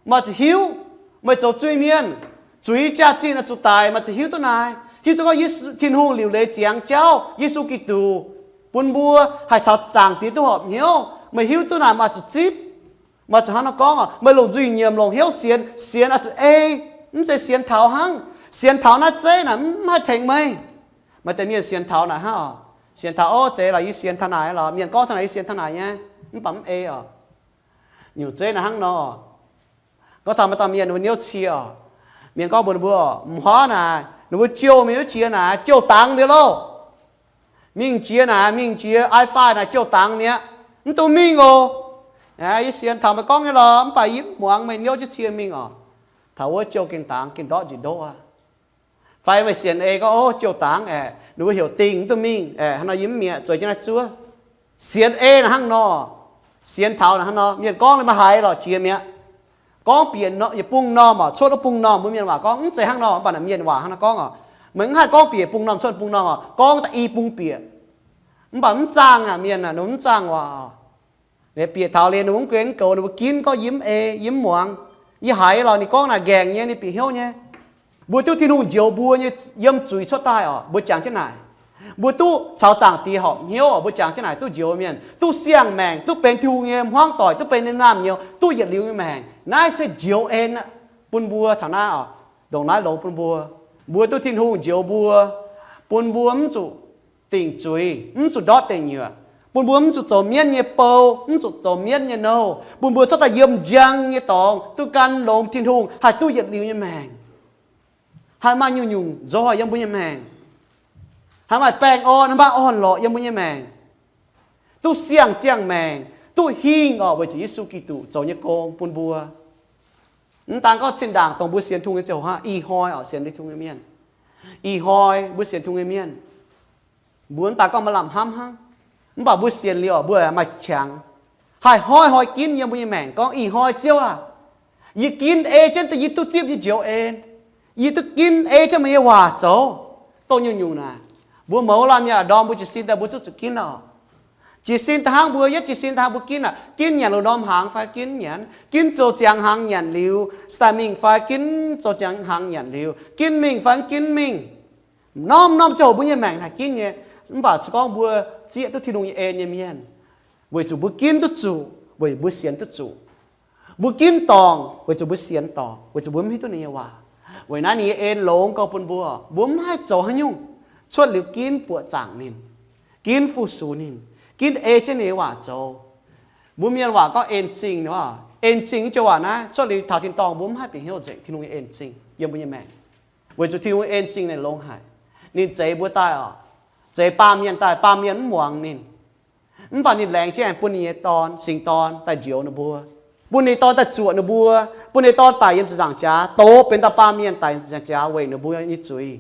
maaih zuqc hiuv, meih zoux zuiz-mienh, zuiz jaax-zinh oix zuqc daic, maaih zuqc hiuv duqv naaic, hiuv duqv gorngv Yesu, Tin-Hungh liuc leiz ziangx jauv Yesu Giduc bun mbuo haih caux Zaangc Diex duqv horpc hnyouv. Meih hiuv duqv naaic maaih zuqc zipv. Maaih zuqc hnangv nor gorngv oc, meih longc nzuih nyiemc longc hnyouv sienx, sienx oix zuqc ei, mv zeiz sienx taux hnangv. Sienx taux naaiv zeiv naaic mv haih tengx meih. Maaih deix mienh sienx taux naaic hnangv oc, sienx taux, orv, zeiz lorqc, yie sienx taux naaic lorqc, mienh gorngv taux naaic yie sienx taux naaic nyei, mv baac mv ei oc. Nyungc zeiv naaic hnangv nor, gorngv taux maaih dauh mienh ninh mbuo hnyouv cie oc, mienh gorngv mbuox ninh mbuo, m'haav naaic ninh mbuo jouh mingh wuov jiex naaic jouh dangx liuz loh. Mingh jiex naaic, mingh jiex ai faai naaic jouh dangx mi'aqv, mv dungx mingh oc. Yie sienx taux meih gorngv nyei lorqc, mv baac yie mv muangx, meih hnyouv jienv cie mingh oc. Taux wuov jouh gengh dangx gengh ndortv njiec ndoqv aqv. Fai meih sienx ei gorngv, ov, jouh dangx aeqv, ninh mbuo heuc dingh mv duqv mingh aeqv, hnangv nor yie mv mi'aqv, zueiz jienv naaiv zuov. Sienx ei naaic hnangv nor, sienx taux naaic hnangv nor, mienh gorngv liuz maaih haiz lorqc jiex mi'aqv. Gorngv bieqc yietc bung normh oc, cuotv wuov bung normh mbuo mienh waac gorngv mv zeiz hnangv nor, mv baac naaic mienh waac hnangv nor gorngv oc. Meih mv haih gorngv bieqc bung normh cuotv bung normh oc, gorngv da'yi bung bieqc. Mv baac mv zaangh aqv, mienh aac, ninh mv zaangh waac oc. Bieqc taux liuz ninh mv guen mv goux, ninh mbuo ginv gorngv yie mv ei, yie mv muangx. Yie haiz lorqc ninh gorngv naaic nqaengc nyei, ninh bieqc hnyouv nyei. Mbuo duqv Tin-Hungh njoux mbuo nyei yiem zuiz cuotv daaih oc, mbuo jangx jienv naaic. Mbuo duqv caux Zaangc Diex horpc hnyouv oc, mbuo jangx jienv naaic duqv njoux mienh, duqv siang-maengc, duqv benx Tin-Hungh nyei hmuangv doic, duqv benx ninh naamh nyouz, duqv yietc liuz nyei maengc. Naaiv se njoux en aqv bun mbuo taux naaiv oc, ndongc naaiv longx bun mbuo. Mbuo duqv Tin-Hungh njoux mbuo, bun mbuo mv zuqc dingc zuiz, mv zuqc ndortv deic nyuoqc, bun mbuo mv zuqc zoux mienv nyei bou, mv zuqc zoux mienv nyei nouh, bun mbuo cuotv daaih yiem njang nyei dorngx duqv gan longx Tin-Hungh, haih duqv yietc liuz nyei maengc, haih maaih nyungc-nyungc nzoih yiem mbuo nyei maengc, haih maaih baengh orn, haih maaih orn-lorqc yiem mbuo nyei maengc, duqv siang-ziangh maengc, duqv hingh oc, weic zuqc Yesu Giduc zoux nyei gong bun mbuo. Mv daan gorngv zinh ndaangc dongh mbuo sienx Tin-Hungh nyei ziangh hoc hnangv, ih hnoi oc, sienx Tin-Hungh nyei mienh, ih hnoi mbuo sienx Tin-Hungh nyei mienh, mbuo mv daan gorngv maaih lamh hnamv hnangv, mv baac mbuo sienx liuz oc, mbuo maaih qangx, haih hnoi-hnoi ginv yiem mbuo nyei maengc gorngv, ih hnoi Ziouv aac, yie ginv ei jienv daaih yie duqv zipv nyei njoux en. Yie duqv ginv ei jienv meih nyei waac zoux. Dongh nyungc-nyungc naaic, mbuo mouz laanh mienh aac ndorm mbuo jiez sin daaih mbuo zuqc zuqc ginv oc. Jiez sin daaih hnangv mbuo, yietv jiez sin daaih hnangv mbuo ginv aac, ginv nyanc loz-norm hnaangx fai ginv nyanc, ginv zoux ziangx hnaangx nyanc liuz, se daaih mingh fai ginv zoux ziangx hnaangx nyanc liuz, ginv mingh fai ginv mingh. Norm-norm ziangh hoc mbuo nyei maengc haih ginv nyei. Mv baac se gorngv mbuo zieqv duqv Tin-Hungh nyei en nyei mienh, weic zuqc mbuo ginv duqv zuqc, weic mbuo sienx duqv zuqc. Mbuo ginv dorngc weic zuqc mbuo sienx dorngc, weic zuqc mbuo mv hiuv duqv ninh nyei waac. Weic naaiv ninh nyei en longx gorx bun mbuo, mbuo mv haih zoux haaix nyungc, cuotv liuz ginv buoqc zaangc ninh, ginv fu-sux ninh, ginv ei jienv ninh nyei waac zoux. Mbuo mienh waac gorngv en zingh, en zingh nyei joux waac naaiv cuotv liuz taux tin-dorngh mbuo mv haih bieqc hnyouv nzengc Tin-Hungh nyei en zingh yiem mbuo nyei maengc. Weic zuqc Tin-Hungh nyei en zingh naaic longx haic. Ninh zeix mbuo daaih oc, zeix baamh mienh daaih, baamh mienh mv muangx ninh. Mv baac ninh laengz jienv aengx bun ninh nyei Dorn, Singx Dorn, daaih njoux ninh mbuo, bun ninh nyei Dorn daaih zuoqc ninh mbuo, bun ninh nyei Dorn daic yiem ziepc nzaangc jaax, doz benx dauh baamh mienh daic ziepc nzaangc jaax weic ninh mbuo nyei zuiz.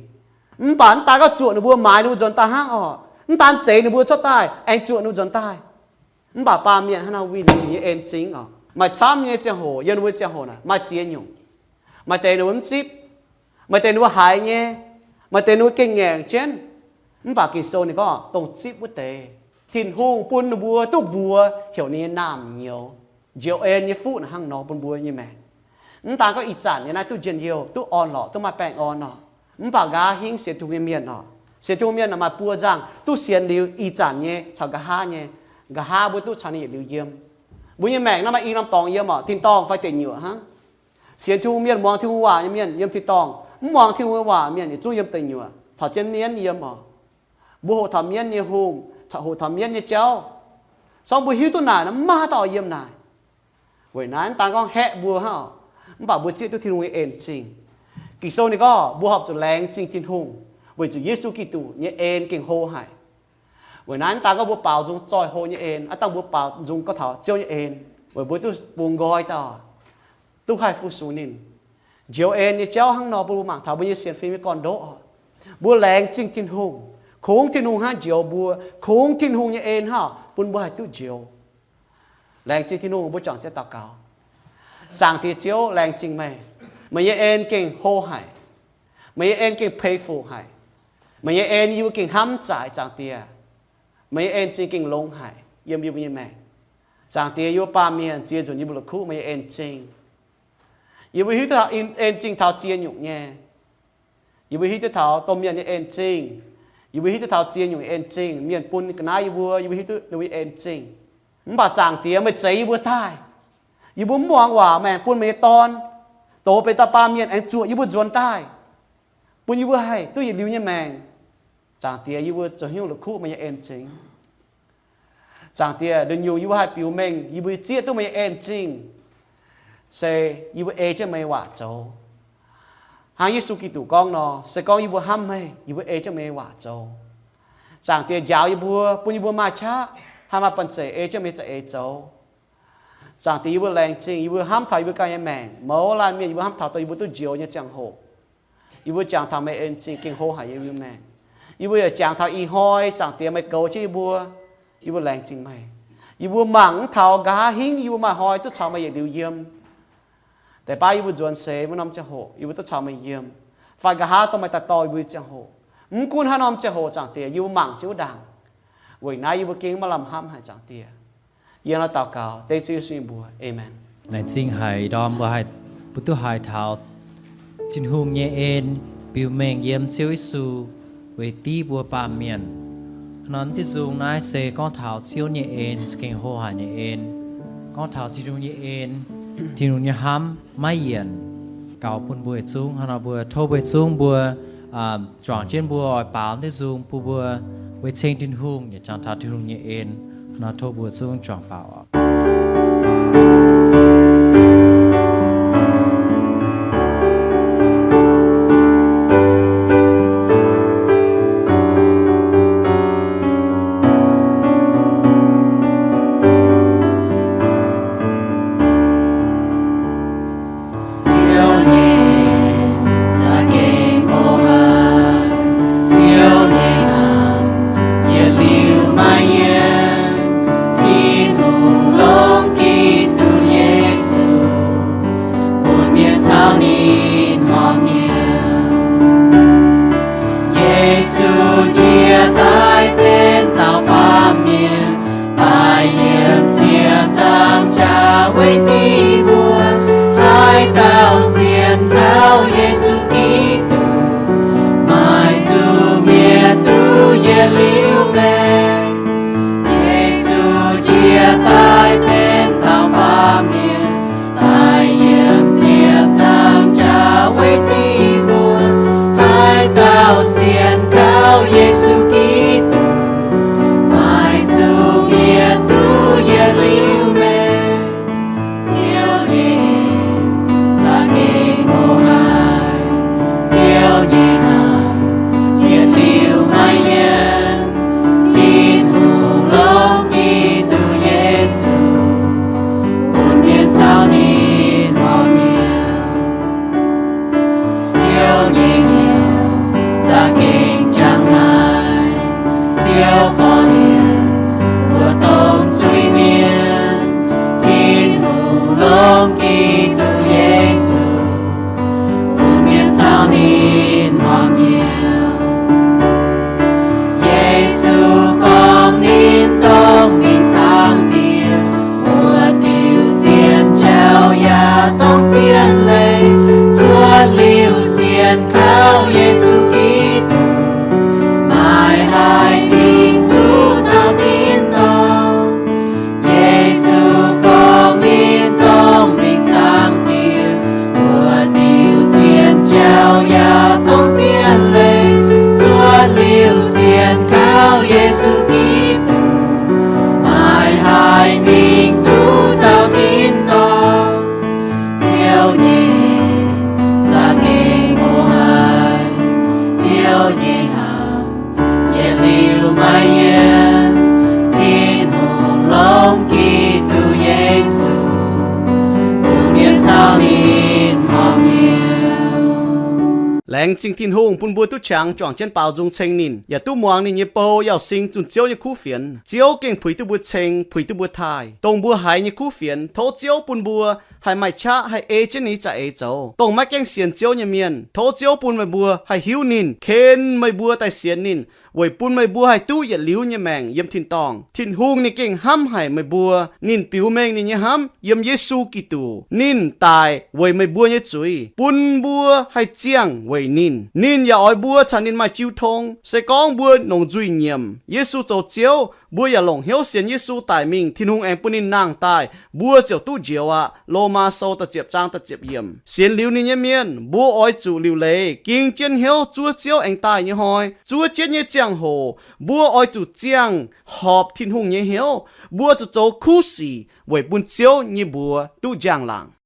Mv baac mv daan gorngv zuoqc ninh mbuo, maaiz ninh mbuo nzuonx daaih hnangv oc. Mv daan zeix ninh mbuo cuotv daaih, aengx zuoqc ninh mbuo nzuonx daaih. Mv baac baamh mienh hnangv nor winh ninh nyei en-zingh oc. Maaih camv nyei ziangh hoc, yiem ninh mbuo ziangh hoc naaic maaih ziex nyungc. Maaih deix ninh mbuo mv zipv, maaih deix ninh mbuo haiz nyei, maaih deix ninh mbuo gengh ngaengc jienv. Mv baac Ging-Sou ninh gorngv dongh zipv wuov deix, Tin-Hungh bun ninh mbuo duqv mbuox heuc ninh nyei naamh nyouz. Njoux en nyei fuqv naaic hnangv nor bun mbuo nyei maengc. Mv daan gorngv ih zanc nyei naaiv duqv njien-youh, duqv orn-lorqc, duqv maaih baengh orn oc. Mv baac nqa'haav hingv sienx Tin-Hungh nyei mienh oc. Sienx Tin-Hungh mienh naaic maaih buo nzangh duqv sienx liuz ih zanc nyei caux nqa'haav nyei. Nqa'haav mbuo duqv caux ninh yietc liuz yiem. Mbuo nyei maengc naaiv maaih i norm dorngx yiem oc, tin-dorngh fai deic nyuoqc hnangv. Sienx Tin-Hungh mienh, muangx Tin-Hungh waac nyei mienh yiem tin-dorngh. Mv muangx Tin-Hungh waac mienh yietc zungv yiem deic nyuoqc caux jienv mienv yiem oc. Mbuo hoqc taux mienv nyei hungh, hoqc taux mienv nyei jauv. Sorng mbuo hiuv duqv naaic nor, mv maaih haaix dauh oix yiem naaic. Weic naaiv mv daan gorngv haeqv mbuo hnangv oc, mv baac mbuo zieqv duqv Tin-Hungh nyei en-zingh. Ging-Sou ninh gorngv mbuo horpc zuqc laengz zingh Tin-Hungh, weic zuqc Yesu Giduc nyei en gengh hlo haic. Weic naaiv mv daan gorngv mbuo baaux nzung zoih hlo nyei en, aav dangh mbuo baaux nzung gorngv taux Ziouv nyei en, weic mbuo duqv bungx nqoi dauh, duqv haih fu-sux ninh. Njoux en nyei jauv hnangv nor bun mbuo mangc taux mbuo nyei sienx fim nyei gorn-ndoqv oc. Mbuo laengz zingh Tin-Hungh, kungx Tin-Hungh hnangv njoux mbuo, kungx Tin-Hungh nyei en hnangv bun mbuo haih duqv njoux. Laengz zingh Tin-Hungh, mbuo juangc jienv daux gaux. Zaangc Diex Ziouv, laengz zingh meih. Meih nyei en gengh hlo haic. Meih nyei en gengh peix fuc haic. Meih nyei en yie mbuo gengh hnamv zaaic, Zaangc Diex. Meih nyei en-zingh gengh longx haic yiem yie mbuo nyei maengc. Zaangc Diex, yie mbuo baamh mienh ziex nzunc yie mbuo la'kuqv meih nyei en-zingh. Yie mbuo hiuv duqv taux en-zingh taux ziex nyungc nyei. Yie mbuo hiuv duqv taux domh mienh nyei en-zingh. Yie mbuo hiuv duqv taux ziex nyungc en-zingh. Mienh bun ga'naaiv yie mbuo, yie mbuo hiuv duqv ninh mbuo nyei en-zingh. Mv baac Zaangc Diex, meih zeix yie mbuo daaih. Yie mbuo mv muangx waac maengc bun meih nyei Dorn dox benx dauh baamh mienh aengx zuoqc yie mbuo nzuonx daaih, bun yie mbuo haih duqv yietc liuz nyei maengc. Zaangc Diex, yie mbuo zoux haaix nyungc la'kuqv meih nyei en-zingh? Zaangc Diex, nduqc nyungc yie mbuo haih biux mengh yie mbuo zieqv duqv meih nyei en-zingh, se yie mbuo ei jienv meih nyei waac zoux. Hnangv Yesu Giduc gorngv nor, se gorngv yie mbuo hnamv meih, yie mbuo ei jienv meih nyei waac zoux. Zaangc Diex, njaaux yie mbuo, bun yie mbuo maaih qaqv haih maaih banh zeic ei jienv meih nyei za'eix zoux. Zaangc Diex, yie mbuo laengz zingh, yie mbuo hnamv taux yie mbuo ganh nyei maengc, mouz laanh mienh, yie mbuo hnamv taux dongh yie mbuo duqv njoux nyei ziangh hoc, yie mbuo jangx taux meih en-zingh gengh hlo haic yiem yie mbuo maengc. Yie mbuo yaac jangx taux ih hnoi Zaangc Diex meih goux jienv yie mbuo. Yie mbuo laengz zingh meih. Yie mbuo mangc mv taux nqa'haav hingv yie mbuo maaih hnoi duqv caux meih yietc liuz yiem. Deix baav yie mbuo nzuonx seix wuov norm ziangh hoc yie mbuo duqv caux meih yiem, fai nqa'haav dongh meih daaih dorh yie mbuo nyei ziangh hoc. Mv gunv haaix norm ziangh hoc, Zaangc Diex, yie mbuo mangc jienv wuov ndaangc. Weic naaiv yie mbuo gengh maiv lamh hnamv haic, Zaangc Diex. Yie hnangv naaiv daux gaux dengv Ziouv Yesu nyei mbuox. Aamen. Laengz zingh haic, ih ndorm mbuo haih bun duqv haiz taux Tin-Hungh nyei en biux mengh yiem Ziouv Yesu weic div mbuo baamh mienh. Hnangv naaiv diuh nzung naaiv se gorngv taux Ziouv nyei en, se gengh hlo haic nyei en. Gorngv taux Tin-Hungh nyei en, Tin-Hungh nyei hnamv maiv yienc, gaux bun mbuo yietc zungv. Hnangv nor mbuo tov mbuo yietc zungv mbuo juangc jienv mbuo oix baaux diuh nzung bun mbuo weic ceng Tin-Hungh yaac jangx taux Tin-Hungh nyei en. Hnangv nor tov mbuo zungv juangc baaux oc. Ziouv nyei en za'gengh hlo haic. Ziouv nyei hnamv yietc liuz maiv yienc. Tin-Hungh longc Giduc Yesu bun mienh caux ninh horpc hnyouv. Yesu njiec daaih benx dauh baamh mienh, daaih yiem ziepc nzaangc jaax weic div mbuo. Haaix dauh sienx kaux Yesu Giduc, maaih zuqc mietc duqv yietc liuz maengc. Yesu njiec daaih benx dauh baamh mienh, daaih yiem ziepc nzaangc jaax weic div mbuo. Haaix dauh sienx kaux Yesu Giduc, maaih zuqc mietc duqv yietc liuz maengc. nyei, za'gengh o haic Ziouv nyei hnaangx, yietc liuz maiv yiem Tin-Hungh longc Giduc Yesu, bun mienh caux ninh horpc hnyouv. Laengz zingh Tin-Hungh bun mbuo duqv qangx juangc jienv baaux nzung ceng ninh, yaac duqv muangx ninh nyei bou, yaac sing zunh Ziouv nyei kuv fienx. Ziouv gengh puix duqv mbuo ceng, puix duqv mbuo taaih dongh mbuo haiz nyei kuv fienx. Tov Ziouv bun mbuo haih maaih qaqv haih ei jienv ninh za'eix zoux. Dongh maiv gaengh sienx Ziouv nyei mienh, tov Ziouv bun meih mbuo haih hiuv ninh, ken meih mbuo daaih sienx ninh, weic bun meih mbuo haih duqv yietc liuz nyei maengc yiem tin-dorngh. Tin-Hungh ninh gengh hnamv haic meih mbuo. Ninh biux mengh ninh nyei hnamv yiem Yesu Giduc. Ninh daic weic meih mbuo nyei zuiz, bun mbuo haih ziangh weic ninh. Ninh yaac oix mbuo caux ninh maaih jiu tong. Se gorngv mbuo nongc nzuih nyiemc Yesu zoux Ziouv, mbuo yaac longc hnyouv sienx Yesu daic mingh, Tin-Hungh aengx bun ninh nangh daaih, mbuo ziouc duqv njoux aqv. Lomaa Sou da'ziepc zaang da'ziepc yiemc. Sienx liuz ninh nyei mienh, mbuo oix zuqc liuc leiz ging jienv hnyouv zuov Ziouv aengx daaih nyei hnoi. Zuov jienv nyei ziangh hoc, mbuo oix zuqc ziangh horpc Tin-Hungh nyei hnyouv. Mbuo zuqc zoux kuv sic weic bun Ziouv nyei mbuox duqv njang-laangc.